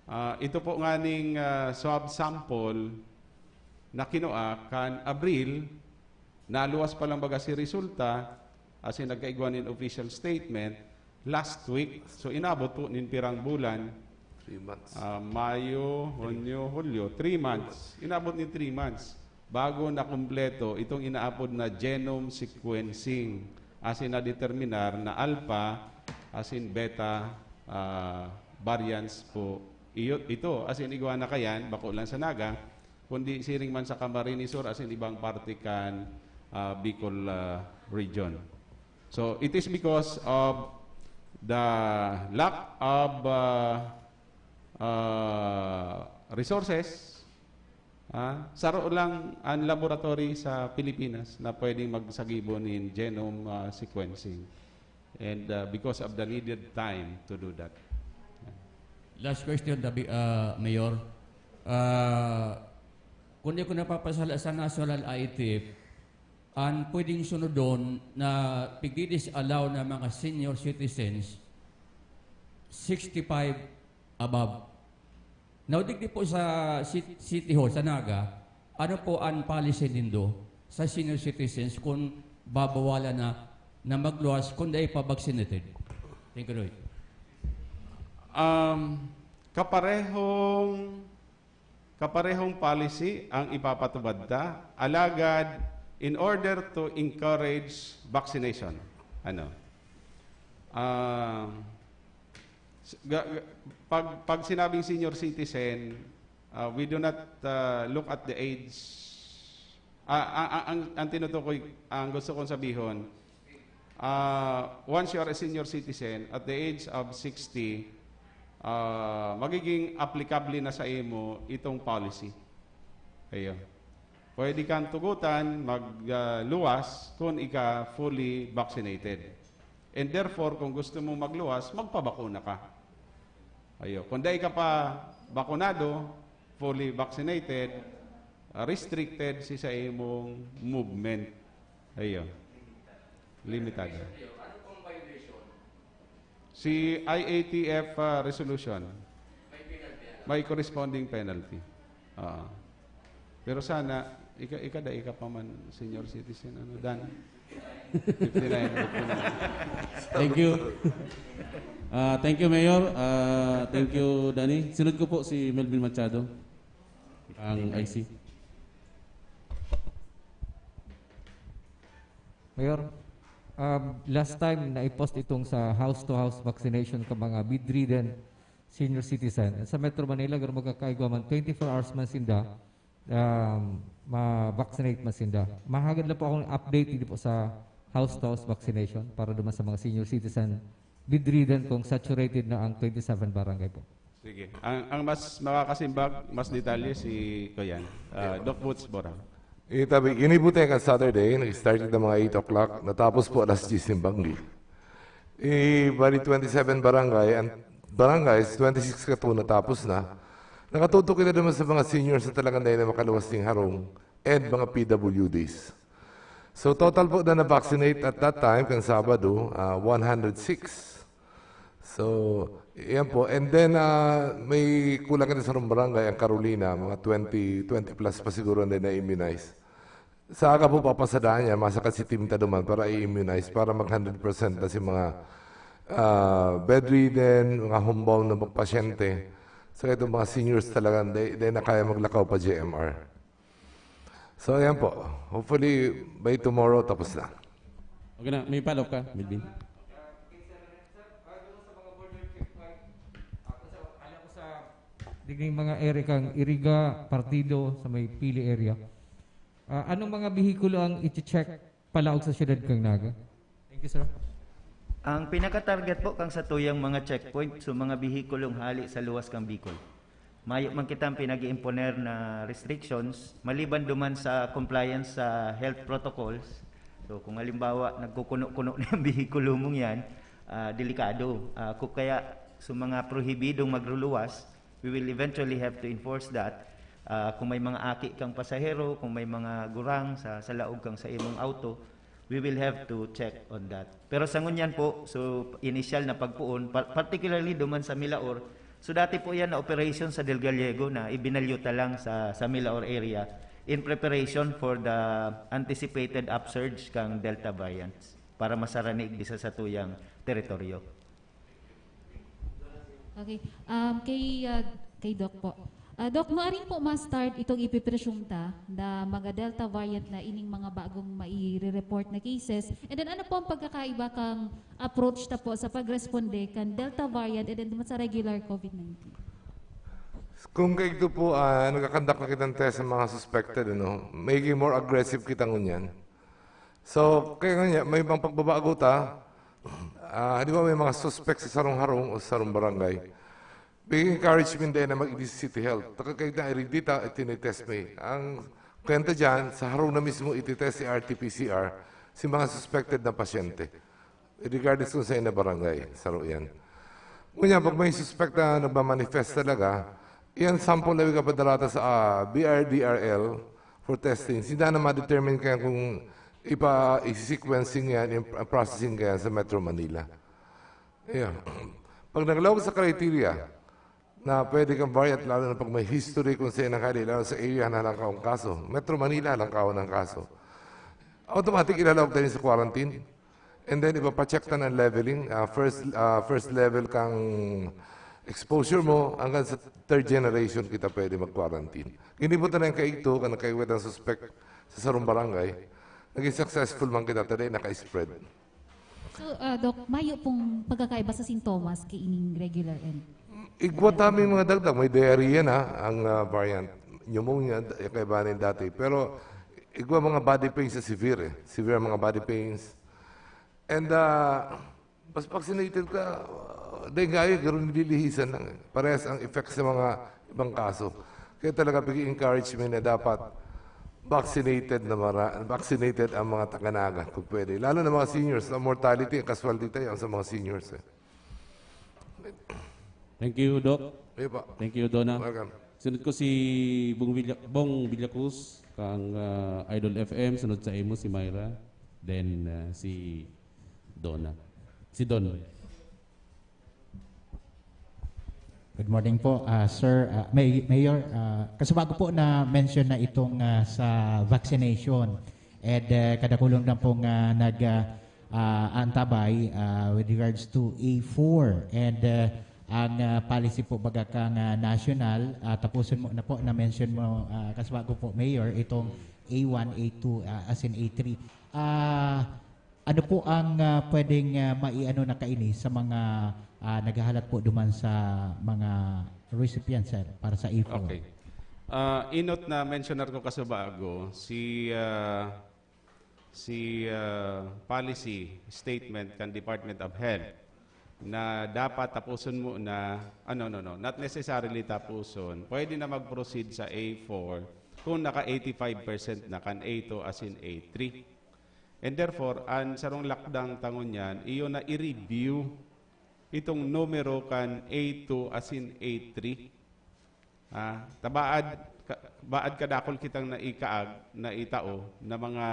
Ah, ito po nganing ah, swab sample na kinua kan Abril, naluwas pa lang baga si resulta, asin nagkaigwa nin official statement last week. So inabot po nin pirang bulan, Three months. ah, Mayo, Hunyo, Hulyo, three months. Inabot nin three months bago nakumpleto itong inaapod na genome sequencing, asin nadeterminar na alpha asin beta ah, variants po iyo, ito. Asin igwa na kayan, bako lang sa Naga, kundi siring man sa Camarines Sur asin ibang parte kan ah, Bicol ah, region. So, it is because of the lack of ah, ah, resources. Ah, saro lang ang laboratory sa Pilipinas na pwedeng magsagibo nin genome ah, sequencing. And ah, because of the needed time to do that. Last question, Dabi, ah, Mayor. Ah, kung di ko napapasala sa National I T F, ang pwedeng sunodon na pigdi-disallow na mga senior citizens, sixty-five above. Now, digdi po sa Ci- City Hall, sa Naga, ano po ang policy nindo sa senior citizens kung babawalan na na magluwas kung dai pa vaccinated? Thank you, Roy. Um, kaparehong kaparehong policy ang ipapatubad ta, alagad in order to encourage vaccination. Ano? Um, s- ga- ga- pag pag sinabing senior citizen, uh, we do not uh, look at the age. Ah, ang, ang, ang, ang tinutukoy, ang gusto kong sabihon, ah, once you are a senior citizen, at the age of sixty, ah, magiging applicable na sa imo itong policy. Ayun. Pwede kang tugutan, magluwas, kung ika fully vaccinated. And therefore, kung gusto mo magluwas, magpabakuna ka. Ayo, kung dai ka pa bakunado, fully vaccinated, ah, restricted si sa imong movement. Ayo. Limitado. Si I A T F ah, resolution, may corresponding penalty. Ah. Pero sana, ika, ika da, ika pa man senior citizen, ano, Dan? Thank you. Ah, thank you, Mayor. Ah, thank you, Danny. Sunod ko po si Melvin Machado, ang I C. Mayor, um, last time na i-post itong sa house-to-house vaccination ka mga bedridden senior citizen. Sa Metro Manila, garo magkakaigwa man, twenty-four hours man sinda, um, ma-vaccinate man sinda. Mahagad lang po akong update dito po sa house-to-house vaccination para duman sa mga senior citizen bedridden kung saturated na ang twenty-seven barangay po. Sige. Ang, ang mas makakasimbag, mas detalye si Kuyan. Ah, Doc Boots Borang. Itabi, ginibuti kan Saturday, nag-start ito mga eight o'clock, natapos po alas diyes ng banggi. Eh, bali twenty-seven barangay, ang barangays, twenty-six kato natapos na. Nakatutok kita naman sa mga seniors na talagang dahil na makaluwas ng harong and mga P W Ds. So total po na na-vaccinate at that time, kan Sabado, ah, one hundred six. So, yan po. And then, ah, may kulang kita sa barangay, ang Carolina, mga twenty, twenty plus pa siguro na na-immunize. Sa aga po, papasadahan niya, masakat si Team Taduman para i-immunize, para mag hundred percent na si mga ah, bedridden, mga homebound na pasyente. So, itong mga seniors talaga, they, they na kaya maglakaw pa G M R. So, ayan po. Hopefully, by tomorrow, tapos na. Okay na, may follow-up ka, Melvin? Digning mga area kang Iriga, Partido, sa may Pili area. Ah, anong mga bihikulo ang i-check palaog sa siyudad kang Naga? Thank you, sir. Ang pinaka-target po kang satuyang mga checkpoint, so mga bihikulong hali sa luwas kang Bicol. Mayo man kitang pinag-iimponer na restrictions, maliban duman sa compliance sa health protocols. So kung halimbawa, nagkukuno-kuno na yung bihikulo mong yan, ah, delikado. Ah, kung kaya, so mga prohibidong magruluwas, we will eventually have to enforce that. Ah, kung may mga aki kang pasahero, kung may mga gurang sa, sa laog kang sa imong auto, we will have to check on that. Pero sa ngunyan po, so initial na pagpuon, par- particularly duman sa Milaor, so dati po yan na operation sa Del Gallego na ibinalyuta lang sa, sa Milaor area in preparation for the anticipated upsurge kang Delta variants para masaranig bisa sa tuyang teritoryo. Okay. Um, kay, ah, kay Doc po. Ah, Doc, maaring po ma-start itong ipipresume ta na mga Delta variant na ining mga bagong maire-report na cases. And then ano po ang pagkakaiba kang approach ta po sa pagresponde kan Delta variant and then duman sa regular COVID nineteen? Kung kaigto po, ah, nagkakandak na kitang test sa mga suspected, ano, magiging more aggressive kita ngunyan. So, kaya nga niya, may ibang pagbabago ta. Ah, di ba may mga suspect sa sarong harong o sa sarong barangay? Big encouragement din na mag-City Health. Takakay na iridita, itinitest may. Ang kwenta dyan, sa harong na mismo ititest si R T P C R, si mga suspected na pasyente. Regardless kung saan na barangay, saro yan. Ngunyan, pag may suspect na nagmamanifest talaga, yan sample na ikapadarata sa ah, B R D R L for testing. Sila na ma-determine kaya kung ipa-sequencing yan, yung processing kaya sa Metro Manila. Yeah. Pag naglaog sa criteria na pwede kang variant, lalo na pag may history kung saan nakali, lalo sa area na halangkaw ang kaso. Metro Manila, halangkaw ang kaso. Automatic, ilalaog tayo sa quarantine. And then, ipapacheck ta ng leveling. Ah, first, ah, first level kang exposure mo, hanggang sa third generation kita pwede mag-quarantine. Ginibutan na yung kaigto, kan nakaiwit ang suspect sa sarong barangay. Naging successful man kita, today, naka-spread. So, ah, Doc, mayo pong pagkakaiba sa sintomas kay ining regular and Igwa ta may mga dagdag, may diarrhea na ang ah, variant. Pneumonia, d- kaiba na yung dati. Pero igwa mga body pains na severe eh. Severe mga body pains. And uh, mas vaccinated ka, uh, dahil nga yun, ganoon nililihisan lang eh. Parehas ang effect sa mga ibang kaso. Kaya talaga pag-encouragement na dapat vaccinated na mara vaccinated ang mga taga-Naga kung pwede. Lalo na mga seniors, ang mortality, ang casualty tayo ang sa mga seniors eh. Thank you, Doc. Ayun po. Thank you, Donna. Welcome. Sunod ko si Bong, Villa, Bong Villacruz, kang ah, Idol F M. Sunod sa imo si Myra. Then ah, si Donna. Si Don. Good morning po, ah, Sir. Ah, May- Mayor, ah, kasi bago po na mention na itong ah, sa vaccination. And uh, kadakulong na pong uh, nag uh, uh, antabay uh, with regards to A four. And uh, ang uh, policy po baga kang uh, national, uh, tapuson mo na po, na-mention mo, uh, kasama ko po, Mayor, itong A one, A two, uh, as in A three. Uh, ano po ang uh, pwedeng uh, maiano na kaini sa mga uh, naghahalat po duman sa mga recipients, sir, para sa A four? Okay. Uh, inot na mentionar ko kasubago, si uh, si uh, policy statement kan Department of Health na dapat tapuson mo na, ano, no, no, not necessarily tapuson. Pwede na mag-proceed sa A four kung naka eighty-five percent na kan A two as in A three. And therefore, ang sarong lakdang tangon niyan, iyo na i-review itong numero kan A two as in A three. Ah, tabaad, ka, baad kadakol kitang naikaag, naitao na mga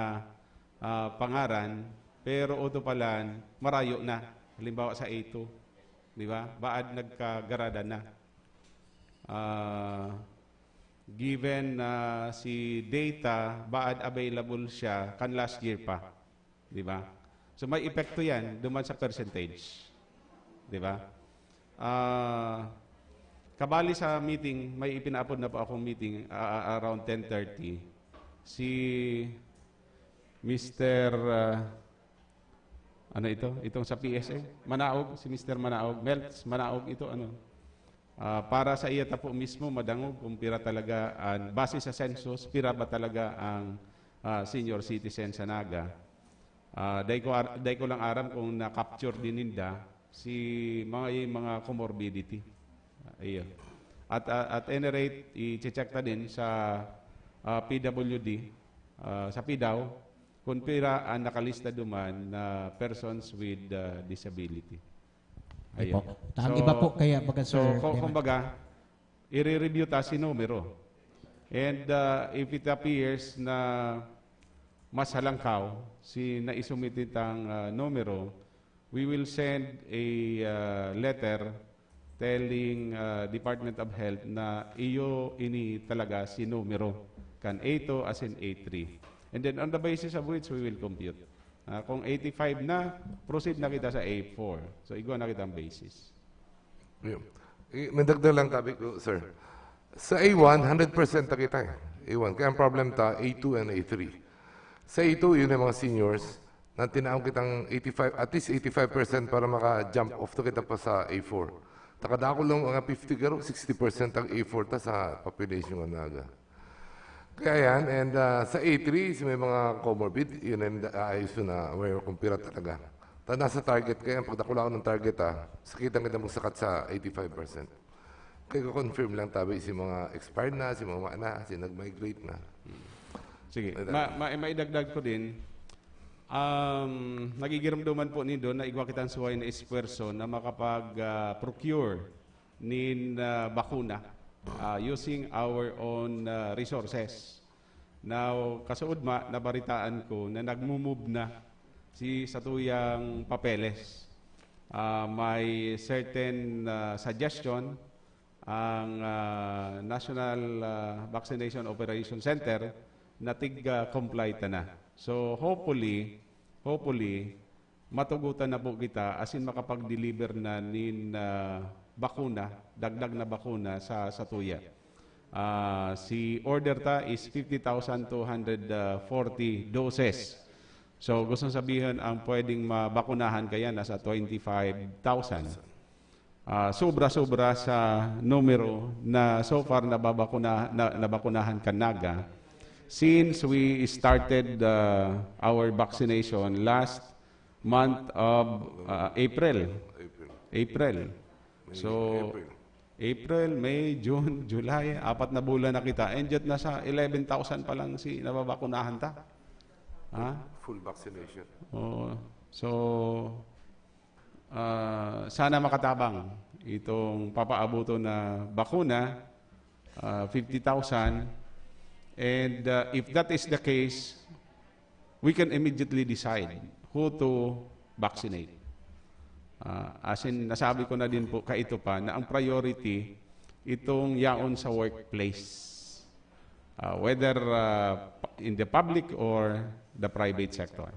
ah, pangaran, pero oto palan, marayo na. Halimbawa sa A two, di ba? Baad nagkagarada na. Ah, given na si data, baad available siya kan last year pa. Di ba? So may epekto yan duman sa percentage. Di ba? Ah, kabali sa meeting, may ipinaapod na po akong meeting ah, around ten thirty. Si Mister ah, ano ito? Itong sa P S A? Manaog, si Mister Manaog. Melts Manaog ito, ano? Ah, para sa iya ta po mismo, madangog kung pira talaga, an, base sa census, pira ba talaga ang ah, senior citizen sa Naga. Ah, dai ko ar- dai ko lang aram kung na-capture din ninda si mga mga comorbidity. Ah, iyo. At ah, at any rate, i-check ta din sa ah, P W D, ah, sa PDAW, kung pira ang nakalista duman na persons with ah, disability. Ay po. Ayun. Ta-, ang So, iba po kaya, baga, so, sir, kung, may kumbaga, i-review ta si numero. And uh, if it appears na mas halangkaw si naisumit nitang uh, numero, we will send a uh, letter telling uh, Department of Health na iyo ini talaga si numero kan A two as in A three. And then on the basis of which we will compute. Ah, kung eighty-five na, proceed na kita sa A four. So, igwa na kita ang basis. Yun. I- May dagdag lang tabi ko, sir. Sa A one, hundred percent na kita eh. A one. Kaya ang problem ta, A two and A three. Sa A two, yun yung mga seniors na tinaon kitang eighty-five, at least eighty-five percent para maka-jump off to kita pa sa A four. Takadako lang mga fifty garo, sixty percent ang A four ta sa population ng Naga. Kaya yan, and uh, sa A three, si may mga comorbid, yun ang aayos na aware kung pira talaga. Ta nasa target kaya, ang pagdakulaon ng target, ah, sakitan kita magsakat sa eighty-five percent. Kaya ko-confirm lang tabi si mga expired na, si mga na, si nag-migrate na. Sige, ma ma maidagdag ko din, um, nagigiramdoman po nindo na igwa kitang suway na esfuerso na makapag-procure nin ah, bakuna ah, using our own ah, resources. Now, kasuodma, nabaritaan ko na nagmo-move na si satuyang papeles. Ah, may certain ah, suggestion ang ah, National ah, Vaccination Operation Center na tig-comply ta na. So, hopefully, hopefully, matugutan na po kita asin makapag-deliver na nin ah, bakuna, dagdag na bakuna sa satuya. Ah, si order ta is fifty thousand two hundred forty doses. So, gustong sabihon, ang pwedeng mabakunahan kaya nasa twenty-five thousand. Ah, sobra-sobra sa numero na so far nababakuna, na, nabakunahan kan Naga since we started ah, our vaccination last month of ah, April. April. April. May So, April. April, May, June, July, apat na bulan na kita. And yet, nasa eleven thousand pa lang si nababakunahan ta. Ha? Full vaccination. Oo. So, ah, sana makatabang itong papaabuto na bakuna, ah, fifty thousand. And ah, if that is the case, we can immediately decide who to vaccinate. Ah, as in, nasabi ko na din po kaito pa na ang priority itong yaon sa workplace. Ah, whether ah, in the public or the private sector.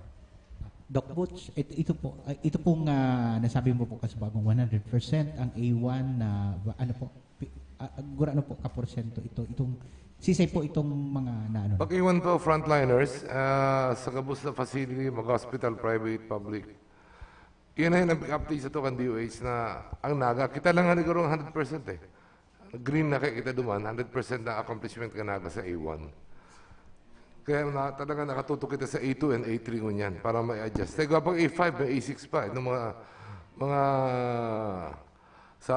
Doc Butch, it, ito po, ah, ito pong ah, nasabi mo po kasi bagong one hundred percent ang A one na ba- ano po, pi- ah, gura ano po ka porsyento ito, itong sisay po itong mga na ano. Pag-iwan po, frontliners, ah, sa gabos na facility, mag-hospital, private, public. Yan ay nag-update sa to kan D O H na ang Naga, kita lang nga nagkaroon one hundred percent eh. Green na kaya kita duman, one hundred percent na accomplishment ka Naga sa A one. Kaya na, talaga nakatutok kita sa A two and A three ngunyan para may adjust. Tayo pag A five, may A six pa. Itong mga, mga sa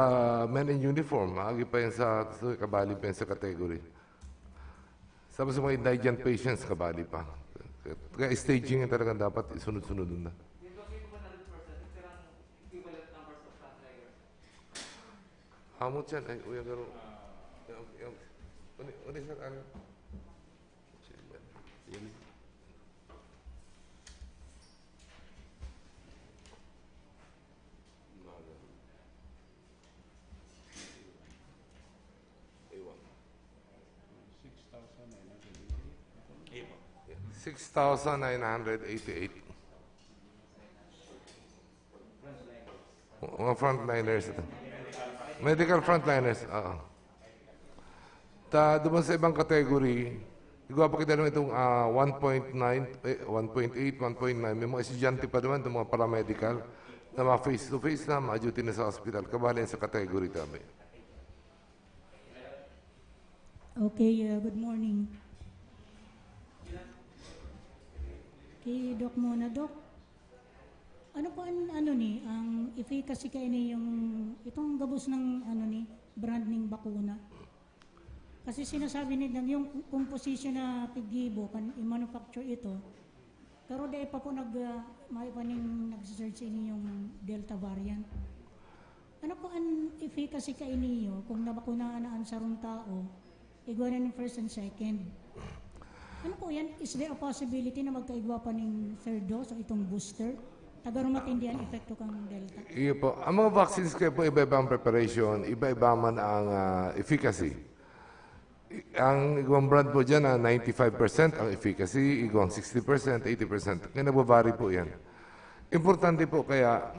men in uniform, maagi pa yan sa, sa kabali pa yan sa category. Tapos yung mga indigent patients, kabali pa. Kaya staging yan talaga dapat isunod-sunod na. Hamot yan. Ay, uy, ang garo. Yung, yung, uni, uni sa ano? Six thousand nine hundred eighty-eight. Mga frontliners ito. Medical frontliners, oo. Ta, duman sa ibang category, igwa pa kita naman itong ah, one point nine, eh, one point eight, one point nine. May mga estudyante pa naman, itong mga paramedical, na mga face-to-face na, mga duty na sa hospital. Kabali yan sa category tabi. Okay, uh, good morning. Kay Doc muna, Doc. Ano po ang ano ni, ang efficacy kaini yung itong gabos ng ano ni brand ning bakuna? Kasi sinasabi nila yung composition na piggibo kan i-manufacture ito. Pero dai pa po nag uh, may pa ning nagsesearch ini yung Delta variant. Ano po ang efficacy kaini kung nabakunahan na ang sarong tao, igwa na ng first and second? Ano po yan? Is there a possibility na magkaigwa pa ning third dose o itong booster? Tagarumatindihan epekto kang Delta? Iyo po. Ang mga vaccines kaya po iba-iba ang preparation, iba-iba man ang ah, efficacy. I- Ang igwang brand po dyan na ninety-five percent ang efficacy, igwang sixty percent, eighty percent. Kaya nababari po yan. Importante po kaya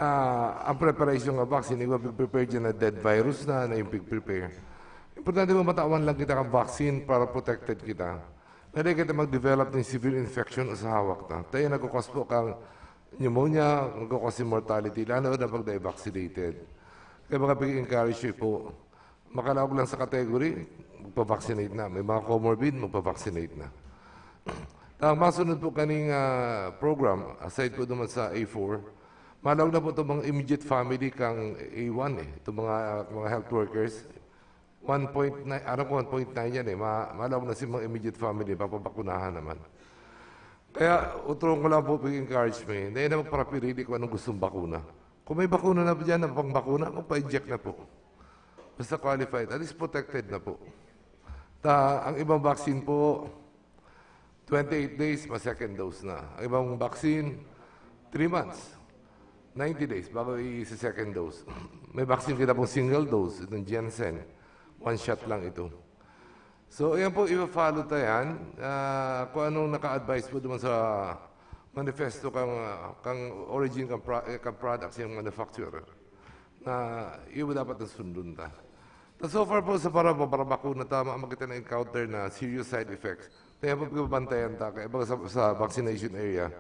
ah, ang preparation ng vaccine, igwang pig-prepare dyan na dead virus na, na yung pig-prepare. Importante po matawan lang kita kang vaccine para protected kita. Pwede kita mag-develop ng severe infection sa hawak na. Tayo nagkukos po kang pneumonia, nagkukos ng mortality, lalo na pag na-vaccinated. Kaya mga pag-encourage po, makalaog lang sa category, magpa-vaccinate na. May mga comorbid, magpa-vaccinate na. Ang masunod po kaning ah, program, aside po naman sa A four, malaog na po itong mga immediate family kang A one eh. Itong mga, mga health workers, one point nine, ano ko, one point nine yan eh. Ma malaog na si mga immediate family, papabakunahan naman. Kaya utro ko lang po pag-encourage mo eh. Dahil na magparapirili kung anong gustong bakuna. Kung may bakuna na dyan, na pang bakuna, magpa-inject na po. Basta qualified, at least protected na po. Ta, ang ibang vaccine po, twenty-eight days, ma-second dose na. Ang ibang vaccine, three months. ninety days bago i-second dose. May vaccine kita pong single dose, itong Janssen. One shot lang ito. So, ayan po, i-follow ta yan. Ah, kung anong naka-advise po naman sa manifesto kang, ah, kang origin kang, pro- eh, kang product sa iyong manufacturer. Na iyo dapat ang sundon ta. Ta so far po sa para para bakuna tama ang makita na encounter na serious side effects. Kaya po pagbabantayan ta kaya baga sa, sa vaccination area.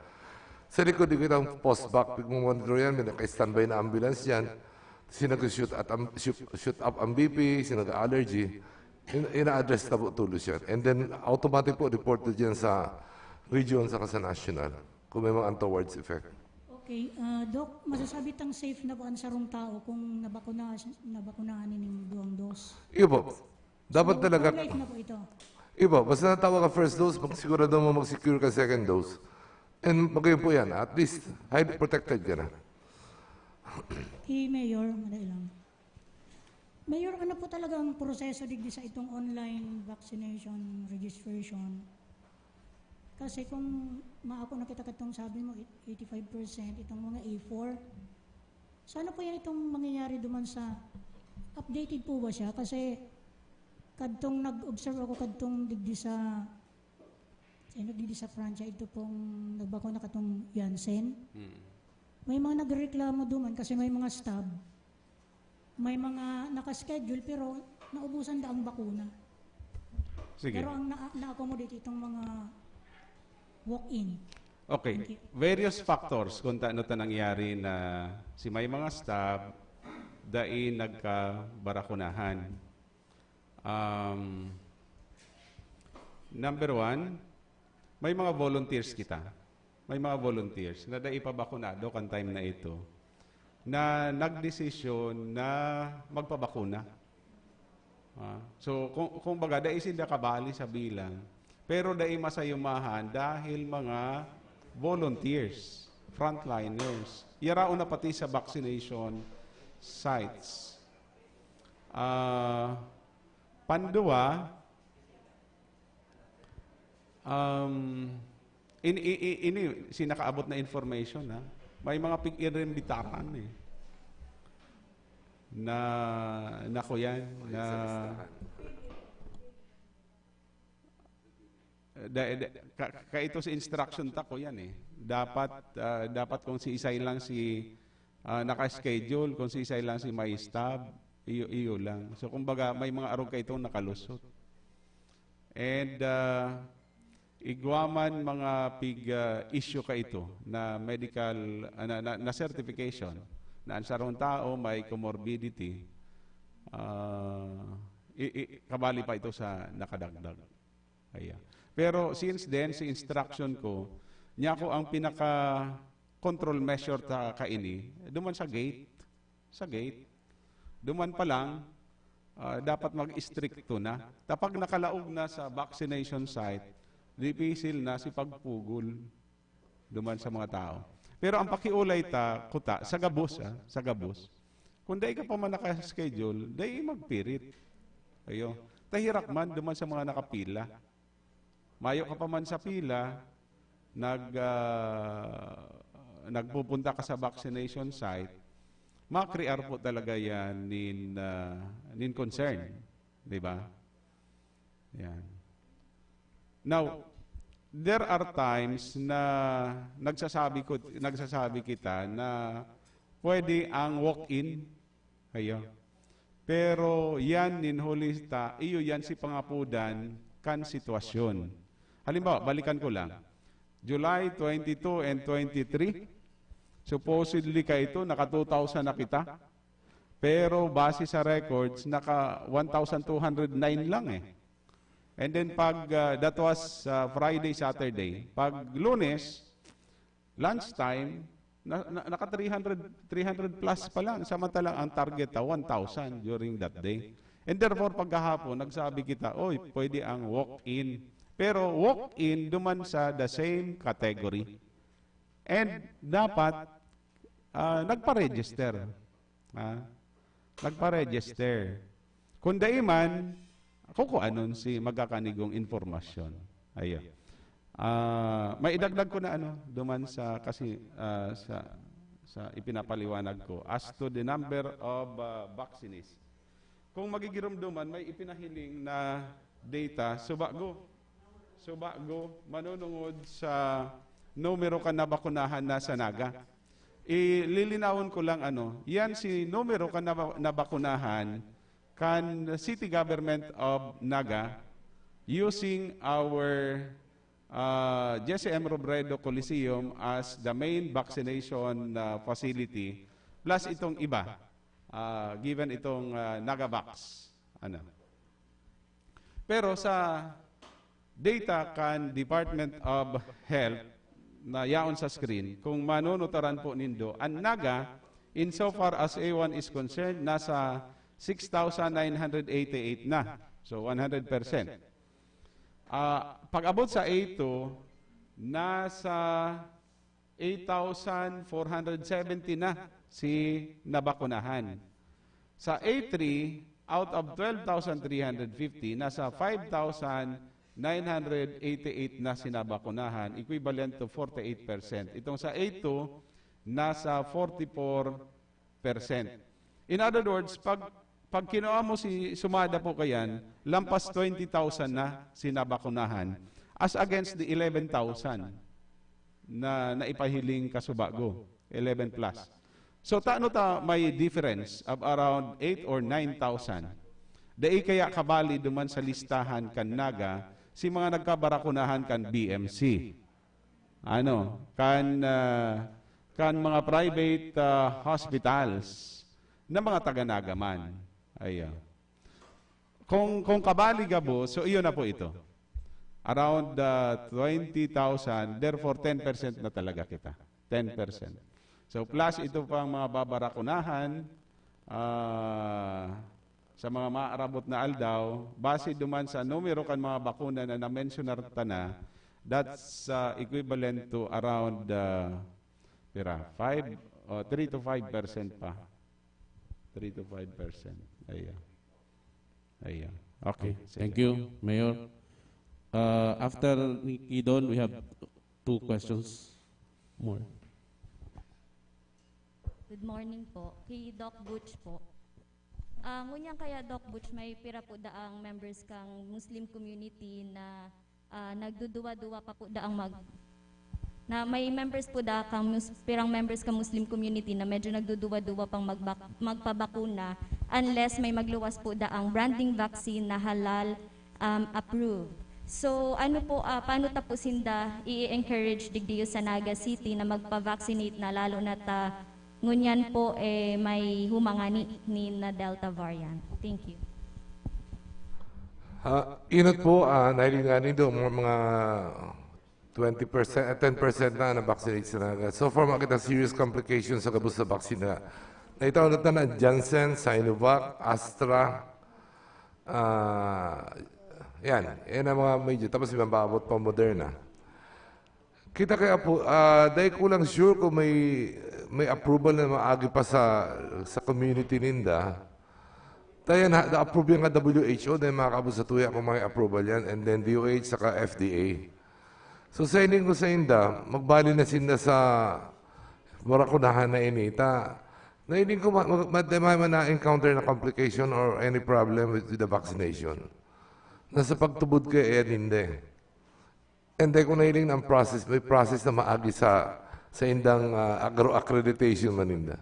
Sa likod di kita ang post-vac, pigmamonitor yan, may naka-standby na ambulance yan. Sinag-shoot at am- shoot, shoot up ang B P, sinag-allergy. In, ina-address na po tulos yan. And then automatic po report to dyan sa region saka sa national kung may mga untowards effect. Okay, ah, Doc, masasabi tang safe na po ang sarong tao kung nabakuna, nabakunahan ning duwang dose? Iyo po. Dapat talaga, Life na po ito. iyo po, basta natawag ang first dose, magsigurado mo mag-secure ka second dose. And magayon po yan, at least, highly protected ka na. Kay Mayor, madali lang. Mayor, ano po talaga ang proseso digdi sa itong online vaccination registration? Kasi kung maako na kita katong sabi mo, eighty-five percent itong mga A four. So ano po yan itong mangyayari duman sa, updated po ba siya? Kasi kadtong nag-observe ako kadtong digdi sa Ano, digdi sa Francia, ito pong nagbakuna katong Janssen. Hmm. May mga nagreklamo duman kasi may mga stab. May mga naka-schedule pero naubusan da ang bakuna. Sige. Pero ang na- na-accommodate itong mga walk-in. Okay. Thank you. Various factors kung taano ta nangyari na si may mga stab, dai nagkabarakunahan. Um, number one, may mga volunteers kita. May mga volunteers na dai pa bakunado kan time na ito na nagdesisyon na magpabakuna. Ah, so, kung, kung baga, dai sinda kabali sa bilang, pero dai masayumahan dahil mga volunteers, frontliners. Yaraon na pati sa vaccination sites. Ah, pandua, um, in, i, i, ini, sinakaabot na information, ha? May mga pig-irimbitaran, eh. Na, na kuyan, na, da, da, ka, ka ito sa instruction ta ko yan, eh. Dapat, ah, dapat kung si isay lang si, ah, naka-schedule, kung si isay lang si may stab, iyo, iyo lang. So, kumbaga, may mga arog ka itong nakalusot. And, ah, igwa man mga pig, ah, issue ka ito na medical, ah, na, na, na certification na ang sarong tao may comorbidity, ah, i, i, kabali pa ito sa nakadagdag. Ayan. Pero since then, si instruction ko, niya ko ang pinaka control measure ta kaini, duman sa gate. Sa gate. Duman pa lang, ah, dapat mag-istrikto na. Tapag nakalaog na sa vaccination site, dipisil na si pagpugol duman sa mga tao. Pero ang pakiulay ta, kuta, sa gabos, ah, sa gabos. Kung dai ka pa man naka-schedule, dai magpirit. Ayo. Tahirak man duman sa mga nakapila. Mayo ka pa man sa pila, nag, ah, nagpupunta ka sa vaccination site, makrear po talaga yan nin, ah, nin concern. Di ba? Yan. Now, there are times na nagsasabi ko, nagsasabi kita na pwede ang walk-in. Ayo. Pero yan nin huli ta, iyo yan si pangapudan kan sitwasyon. Halimbawa, balikan ko lang. July twenty-two and twenty-three, supposedly ka ito, naka two thousand na kita. Pero base sa records, naka one thousand two hundred nine lang eh. And then pag, ah, that was, ah, Friday, Saturday. Pag Lunes, lunchtime, na, na, naka three hundred, three hundred plus pa lang. Samantalang ang target ta, one thousand during that day. And therefore, pagkahapon, nagsabi kita, "Oy, pwede ang walk-in." Pero walk-in, duman sa the same category. And dapat, ah, nagpa-register. Ha? Nagpa-register. Kung dai man, kukuanon si magkakanigong impormasyon. Ayo. Ah, may idagdag ko na ano, duman sa, kasi, ah, sa, sa ipinapaliwanag ko. As to the number of, ah, vaccinees. Kung magigiromdoman, may ipinahiling na data, subago. Subago, manunungod sa numero kan nabakunahan na sa Naga. Ililinawon ko lang ano, yan si numero kan naba-, nabakunahan kan City Government of Naga using our, ah, Jesse M Robredo Coliseum as the main vaccination, ah, facility, plus itong iba, ah, given itong, ah, Nagavax. Ano? Pero sa data kan Department of Health na yaon sa screen, kung manunutaran po nindo, ang Naga, insofar as A one is concerned, nasa six thousand nine hundred eighty-eight na. So, one hundred percent. Ah, pag-abot sa A two, nasa eight thousand four hundred seventy na si nabakunahan. Sa A three, out of twelve thousand three hundred fifty, nasa five thousand nine hundred eighty-eight na si nabakunahan, equivalent to forty-eight percent. Itong sa A two, nasa forty-four percent. In other words, pag, pag kinua mo si sumada po kayan, lampas twenty thousand na si nabakunahan. as against the eleven thousand na naipahiling kasubago, eleven plus. So, tano ta may difference of around eight or nine thousand? Dai kaya kabali duman sa listahan kan Naga si mga nagkabarakunahan kan B M C? Ano, kan, ah, kan mga private, ah, hospitals na mga taga-Naga man. Ayan. Kung, kung kabali gabo, so iyon na po ito. Around, ah, twenty thousand, therefore ten percent na talaga kita. Ten percent. So plus ito pang mga babarakunahan, ah, sa mga maarabot na aldaw, base duman sa numero kan mga bakuna na na-mentionar ta na, that's, ah, equivalent to around, ah, pira, five, o three to five percent pa. Three to five percent. Ayan. Ayan. Okay. Okay, thank you, Mayor. Uh, after ni Kidon, we have two questions more. Good morning po. Kay Doc Butch po. Ah, ngunyan kaya, Doc Butch, may pira po daang members kang Muslim community na ah, nagduduwa-duwa pa po daang mag na may members po da kang mus, pirang members ka Muslim community na medyo nagduduwa-duwa pang magbak, magpabakuna unless may magluwas po daang branding vaccine na halal um, approved. So ano po, ah, paano ta po sinda i-encourage digdiyo sa Naga City na magpa-vaccinate na, lalo na ta ngunyan po eh may humangani ni na Delta variant? Thank you. Ha, inot po, ah, nahiling nga nindo, mga, mga twenty percent, ah, ten percent na na-vaccinate sa Naga. So far, makita serious complications sa gabos sa vaccine na. Naitaw na tanan, Janssen, Sinovac, Astra, ah, yan. Yan ang mga major. Tapos may maabot pa Moderna. Kita kay Apo, ah, dai ko lang sure kung may may approval na maagi pa sa sa community ninda. Tayan, na-approve yan ka W H O, dahil makakabot sa tuya kung may approval yan, and then D O H saka F D A. So, sa ining ko sa inda, magbali na sinda sa murakunahan na ini. Ta, na ining ko ma- ma- ma- ma- na-encounter na complication or any problem with, with the vaccination. Nasa pagtubod ko yan, hindi. And then kung nahiling na ang process, may process na maagi sa sa indang ah, agro accreditation maninda.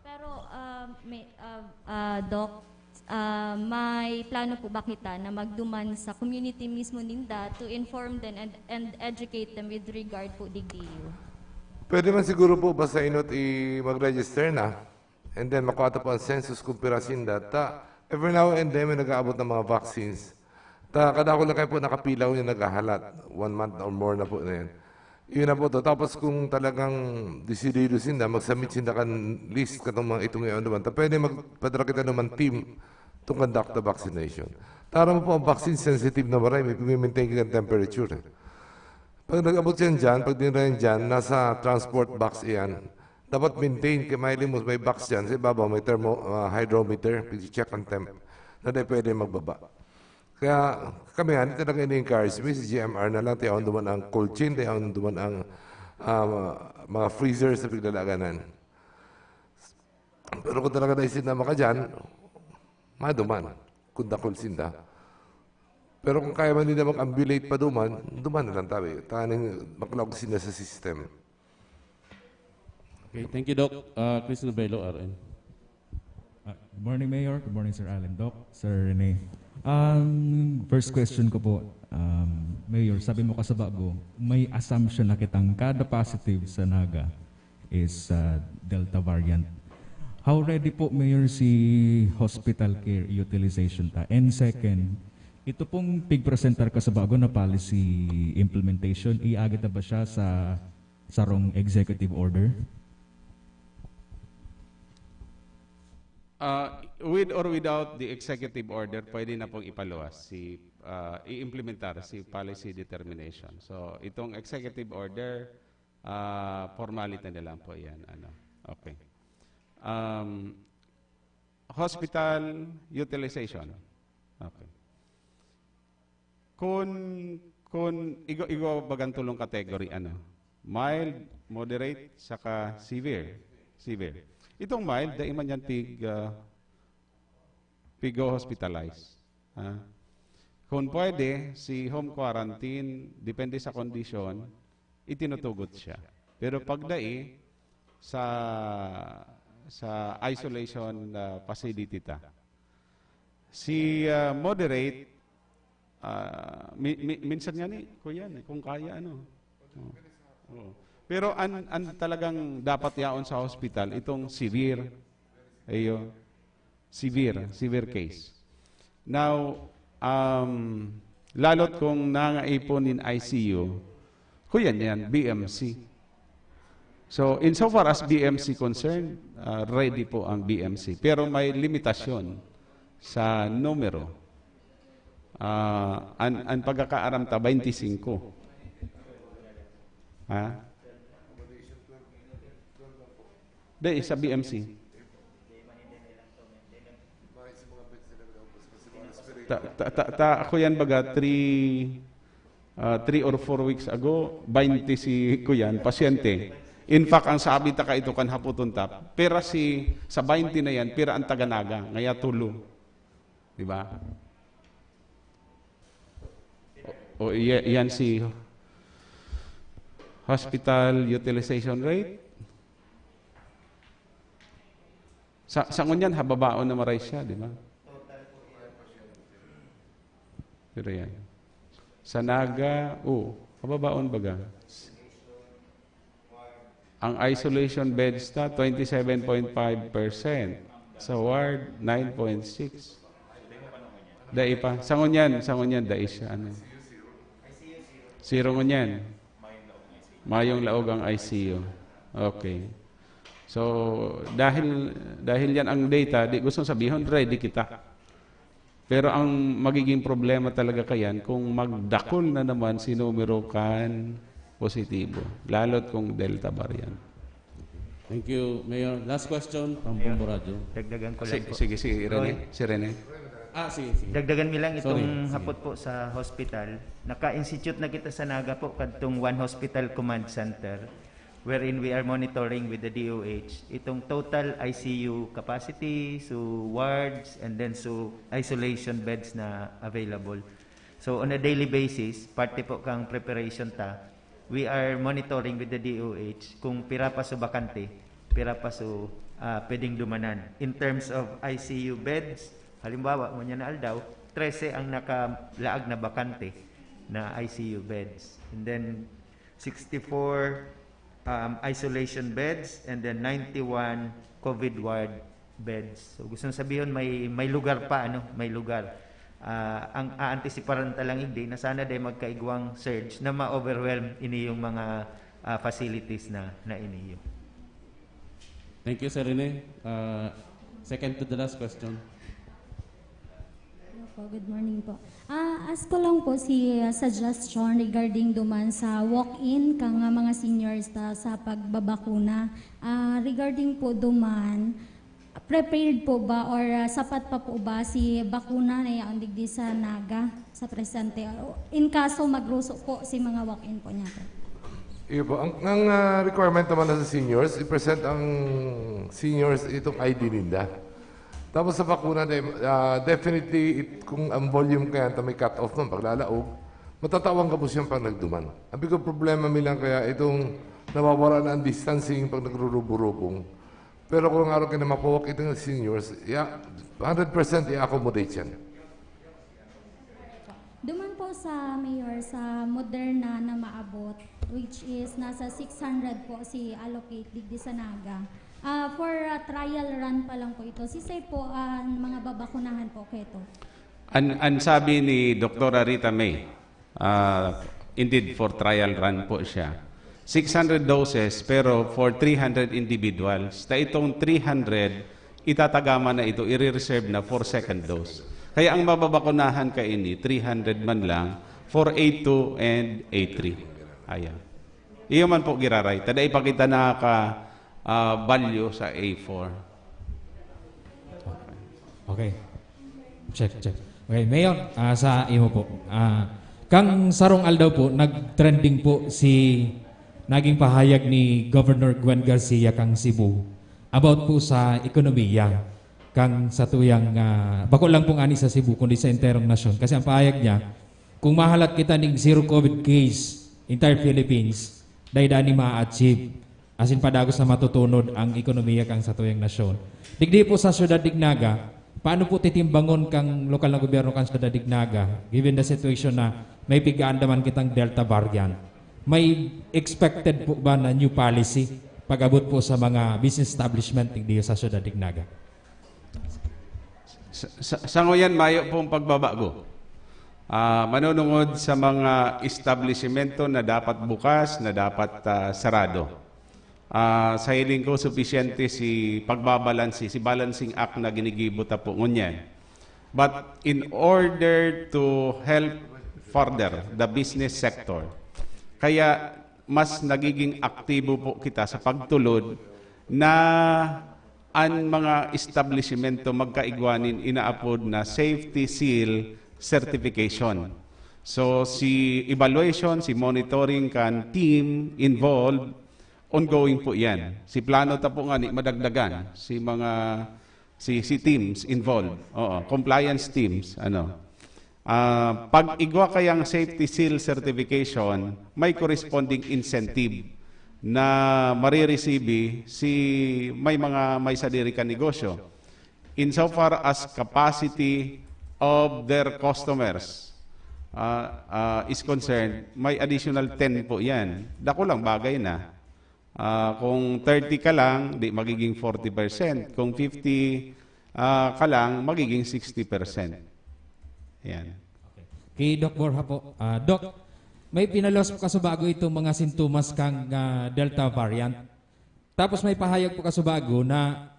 Pero, ah, may, ah, ah, Doc, ah, may plano po ba kita na magduman sa community mismo ninda to inform them and, and educate them with regard po digdiyo? Pwede man siguro po basta inot i mag-register na. And then makuha ta po ang census kung pira sinda. Ta, every now and then may nag-aabot ng mga vaccines. Ta, kadako lang kayo po nakapilaw yung naghahalat. One month or more na po na yan. Yun na po to. Tapos kung talagang desidido sinda, mag-submit sinda kan list katong mga itong yaon naman. Ta, pwede magpadala kita naman team to conduct the vaccination. Tara mo po, ang vaccine sensitive na maray, may pag-maintain ka ng temperature. Eh. Pag nag-abot yan dyan, pag dinala yan dyan, nasa transport box iyan. Dapat maintain, kaya may limos, may box dyan, sa ibabaw may thermo, ah, hydrometer, check ang temp, na di pwede magbaba. Kaya kami nga, talaga ini-encourage mi, si G M R na lang, tiyaon duman ang cold chain, tiyaon duman ang ah, mga freezer sa piglalaganan. Pero kung talaga na isin na maka dyan, maduman, kung dakul sinda. Pero kung kaya man nila mag-ambulate pa duman, duman na lang tabi. Taning maklaog sinda sa system. Okay, thank you, Doc. Uh, Chris Nobelo, R N. Ah, good morning, Mayor. Good morning, Sir Alan, Doc, Sir Rene. Ang first question ko po, um, Mayor, sabi mo kasabago, may assumption na kitang kada positive sa Naga is uh, Delta variant. How ready po, Mayor, si hospital care utilization ta? And second, ito pong pigpresentar kasabago na policy implementation, iagit na ba siya sa sarong executive order? Uh, with or without the executive order, pwede na pong ipaluwas si uh, i-implementar si policy determination. So itong executive order, uh, formality na lang po 'yan, ano. Okay. Um, hospital utilization. Okay. Kun kun igo igo bagang tulong category, ano. Mild, moderate, saka severe. Severe. Itong mild, dai man yan pig uh, pigo-hospitalize. Ha? Kung pwede, si home quarantine, depende sa kondisyon, itinutugot siya. Pero pag dai, sa, sa isolation, ah, facility ta. Si, ah, moderate, ah, mi-, mi-, minsan nga ni, kuya, ni, kung kaya, ano. Oo. Oo. Pero an, an talagang dapat yaon sa hospital, itong severe, ayo, severe, severe case. Now, um, lalot kung nangaipon nin I C U, kuyan yan, B M C. So, insofar as B M C concerned, ah, ready po ang B M C. Pero may limitasyon sa numero. Ah, an, an pagkakaaram ta, twenty-five. Ha? Dai, sa B M C. Ta, ta, ta, ta, ako yan baga, three, ah, three or four weeks ago, twenty si kuyan, pasyente. In fact, ang sabi ta kaito kan hapoton ta, pira si, sa twenty na yan, pira ang taga Naga, ngaya tulo. Di ba? O, o, iya-, iyan si hospital utilization rate. Sa, sa ngunyan, hababaon na maray siya, di ba? Pero yan. Sa Naga, oh, hababaon baga. Ang isolation beds ta, twenty-seven point five percent. Sa ward, nine point six. Dai pa. Sa ngunyan, sa ngunyan, dai siya. Ano? Zero ngunyan. Mayong laog ang I C U. Okay. So, dahil, dahil yan ang data, di gusto sabihon, ready kita. Pero ang magiging problema talaga kayan kung magdakul na naman si numero kan positibo, lalo't kung Delta variant. Thank you, Mayor. Last question from Bombo Radio. Dagdagan ko Si-, lang po. Sige, si Rene. Roy. Si Rene. Ah, sige, sige. Dagdagan mi lang Sorry, itong sige. hapot po sa hospital. Naka-institute na kita sa Naga po, kadtong One Hospital Command Center, wherein we are monitoring with the D O H itong total I C U capacity, so wards, and then so isolation beds na available. So on a daily basis, parte po kang preparation ta, we are monitoring with the D O H kung pira pa so bakante, pira pa so, ah, pwedeng dumanan. In terms of I C U beds, halimbawa, ngunyan na aldaw, trese ang nakalaag na bakante na I C U beds. And then, sixty-four, um, isolation beds, and then ninety-one COVID ward beds. So, gusto sabihon, may, may lugar pa, ano, may lugar. Ah, ang aantisiparan ta lang, hindi, na sana dai magkaigwang surge na ma-overwhelm ini yung mga, ah, facilities na, na iniyo. Thank you, Sir Rene. Ah, second to the last question. Hello po, good morning po. Ah, ask ko lang po si, ah, suggestion regarding duman sa walk-in kan, ah, mga seniors ta sa pagbabakuna. Ah, regarding po duman, prepared po ba or, ah, sapat pa po ba si bakuna na yaon digdi sa Naga sa presente? O, in kaso magruso po si mga walk-in po niya po. Iyo po. Ang, ang, ah, requirement naman na sa seniors, i-present ang seniors itong I D ninda. Tapos sa bakuna, de-, ah, definitely, it, kung ang volume kaya ta may cut-off nun, paglalaog, matatawan ka po siyang pag nagduman. Ang big problema mi lang kaya itong nawawala na ang distancing pag nagrurubo-rubong. Pero kung araw ka na mapawak itong seniors, yeah, hundred percent i-accommodate yan. Duman po sa Mayor, sa Moderna na maabot, which is nasa six hundred po si allocate digdi sa Naga. Ah, for, ah, trial run pa lang po ito. Sisay po ang mga babakunahan po keto? An, an sabi ni Doktora Rita May, ah, indeed, for trial run po siya. Six hundred doses, pero for three hundred individuals. Ta itong three hundred, itatagama na ito, ire-reserve na for second dose. Kaya ang mababakunahan kaini, three hundred man lang, for A two and A three. Ayan. Iyo man po giraray. Ta dai pa kita naka, ah, value sa A four. Okay. Check, check. Okay, Mayor, ah, sa imo po. Ah, kang sarong aldaw po, nag-trending po si, naging pahayag ni Governor Gwen Garcia kang Cebu about po sa ekonomiya. kang satuyang, ah, bako lang pong ani sa Cebu, kundi sa enterong nasyon. Kasi ang pahayag niya, kung mahalat kita ning zero COVID case, entire Philippines, dai-dai ni ma-achieve. Asin padagos na matutunod ang ekonomiya kang satuyang nasyon. Digdi po sa Syudad Dignaga, paano po titimbangon kang lokal na gobyerno kang Syudad Dignaga, given the situation na may pigaandaman kitang Delta variant? May expected po ba na new policy pag-abot po sa mga business establishment digdi sa Syudad Dignaga? Sa, sa, sa ngayon, mayo pong pagbabago. Ah, manunungod sa mga establishmento na dapat bukas, na dapat, ah, sarado. Ah, sa hiling ko, supisyente si pagbabalanse, si balancing act na ginigibo ta po ngunyan. But in order to help further the business sector, kaya mas nagiging aktibo po kita sa pagtulod na an mga establishmento magkaigwa nin inaapod na safety seal certification. So, si evaluation, si monitoring kan team involved, ongoing po yan. Si plano ta po nga ni madagdagan, si mga, si, si teams involved. Oo, compliance teams, ano. Ah, pag igwa kayang safety seal certification, may corresponding incentive na mariresibi si may mga may sadiri ka negosyo. Insofar as capacity of their customers, ah, ah, is concerned, may additional ten po yan. Dako lang, bagay na. Ah, kung thirty ka lang, di magiging forty percent. Kung fifty, ah, ka lang, magiging sixty percent. Yan. Okay. Kay Doc Borja po. Ah, Doc, may pinaluwas po kasubago itong mga sintomas kang, ah, Delta variant. Tapos may pahayag po kasubago na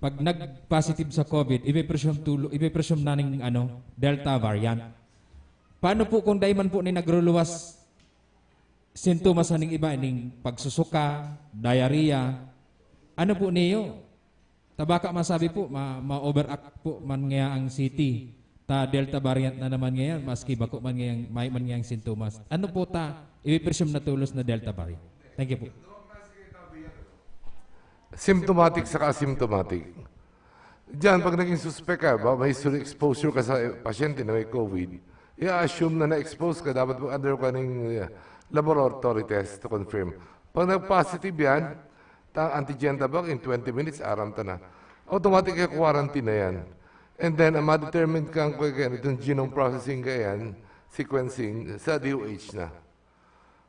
pag nag-positive sa COVID, ibe-presume tulo, ibe-presume na ning, ano, Delta variant. Paano po kung dai man po ni nagruluwas sintomas sa ning iba, ning pagsusuka, diarrhea? Ano po niyo? Ta baka masabi po, ma, ma-overact po man ngaya ang city. Ta Delta variant na naman ngayon, maski bako man ngayang, may man ngayang sintomas. Ano po ta, ipipresume na tolos na Delta variant? Thank you po. Symptomatic saka asymptomatic. Diyan, pag naging suspek ka, ba, may history exposure ka sa pasyente na may COVID, i-assume na na-expose ka, dapat mag-undergo ka ng uh, laboratory test to confirm. Pag nag-positive yan, ta antigen ta bag, in twenty minutes, aram ta na. Automatic ka quarantine na yan. And then, ang ma-determine kang kaya itong genome processing kaya yan, sequencing, sa D O H na.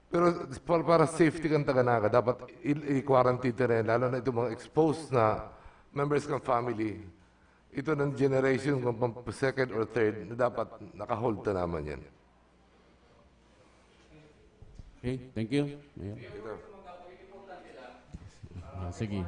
Pero para, para safety kang taga Naga, dapat i-quarantine ta rin, lalo na itong mga exposed na members ng family. Ito ng generation ng second or third na dapat nakahold ta naman yan. Okay, thank you. Mayor. Ah, sige.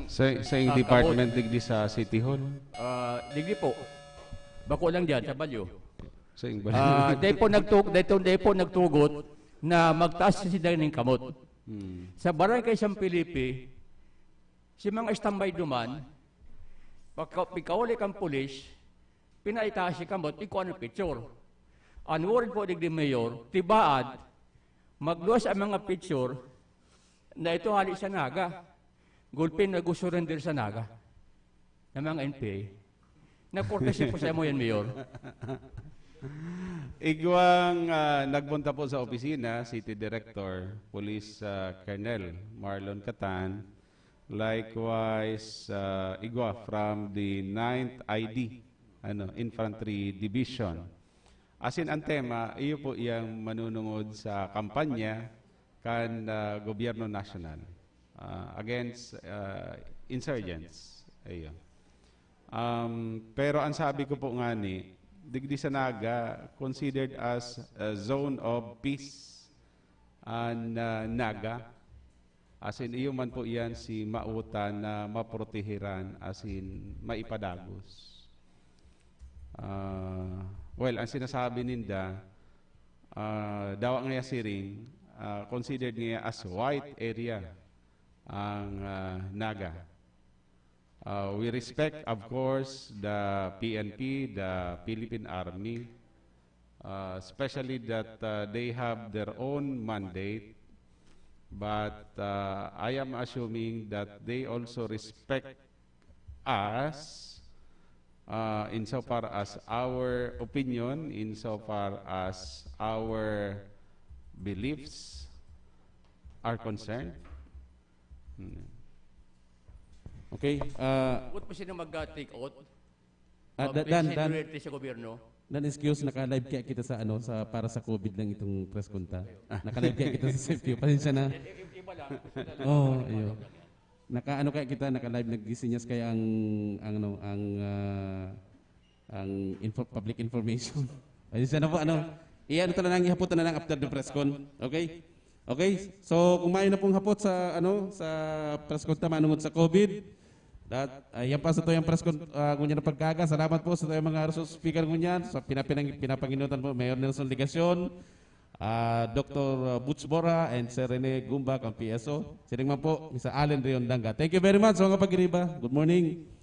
Sa, sa yung department digdi sa City Hall? Ah, digdi po. Bako lang diyan sa Balyo. Sa yung Balyo. Ah, dai po nagtug, dai po, dai po nagtugot na magtaas si sila ning kamot. Hmm. Sa Barangay San Felipe, si mga standby duman, pagka, pagkauli kang pulis, pinaitaas si kamot, ikuha ng picture. Ang worried po digdi, Mayor, tibaad, magluwas ang mga picture na ito hali sa Naga. Gulpin nag-surrender sa Naga ng mga N P A. Nagkortesya po sa imo yan, Mayor. Igwang ah, nagpunta po sa opisina, City Director, Police ah, Colonel Marlon Catan, likewise ah, igwa from the ninth I D, ano, Infantry Division. As in, ang tema, iyo po iyang manunungod sa kampanya kan ah, gobyerno nasyonal ah, against ah, insurgents. Ayun. Um, pero ang sabi ko po nga ni, digdi sa Naga, considered as a zone of peace ang ah, Naga. As in, iyo man po iyan si mauta na maprotehiran, as in, maipadagos. Ah, well, ang sinasabi ninda, ah, dawa ngaya siring, ah, considered ngaya as white area ang ah, Naga. Uh, we respect, of course, the P N P, the Philippine Army, uh, especially that uh, they have their own mandate. But uh, I am assuming that they also respect us uh, insofar as our opinion, insofar as our beliefs are concerned. Hmm. Okay. Uh, Ba't pa sila mag-take out? Ah, Pag da- Dan, President Dan, Duterte sa gobyerno? Dan, excuse, naka-live kaya kita sa ano, sa para sa COVID lang itong press con ta. Naka-live kaya kita sa safety. Pasensya na. Iba lang. Oo, ayun. Naka ano kaya kita, naka-live, nagsisinyas kaya ang ang ano, ang ah, ang info, public information. Pasensya na po, ano. Iyan na lang, ihapot na lang after the press con. Okay? Okay? So, kung mayo na pong hapot sa ano, sa press con ta manungod sa COVID, that uh, yan pa sa tuyang press con uh, ngunyan na pagkaga. Salamat po sa tuyang mga resource speaker ngunyan, sa pinapinang, pinapanginutan po, Mayor Nelson Legacion, uh, Doctor Butch Bora, and Sir Rene Gumba, kang P S O. Sining man po, Mister Allen Riondanga. Thank you very much sa mga pagiriba. Good morning.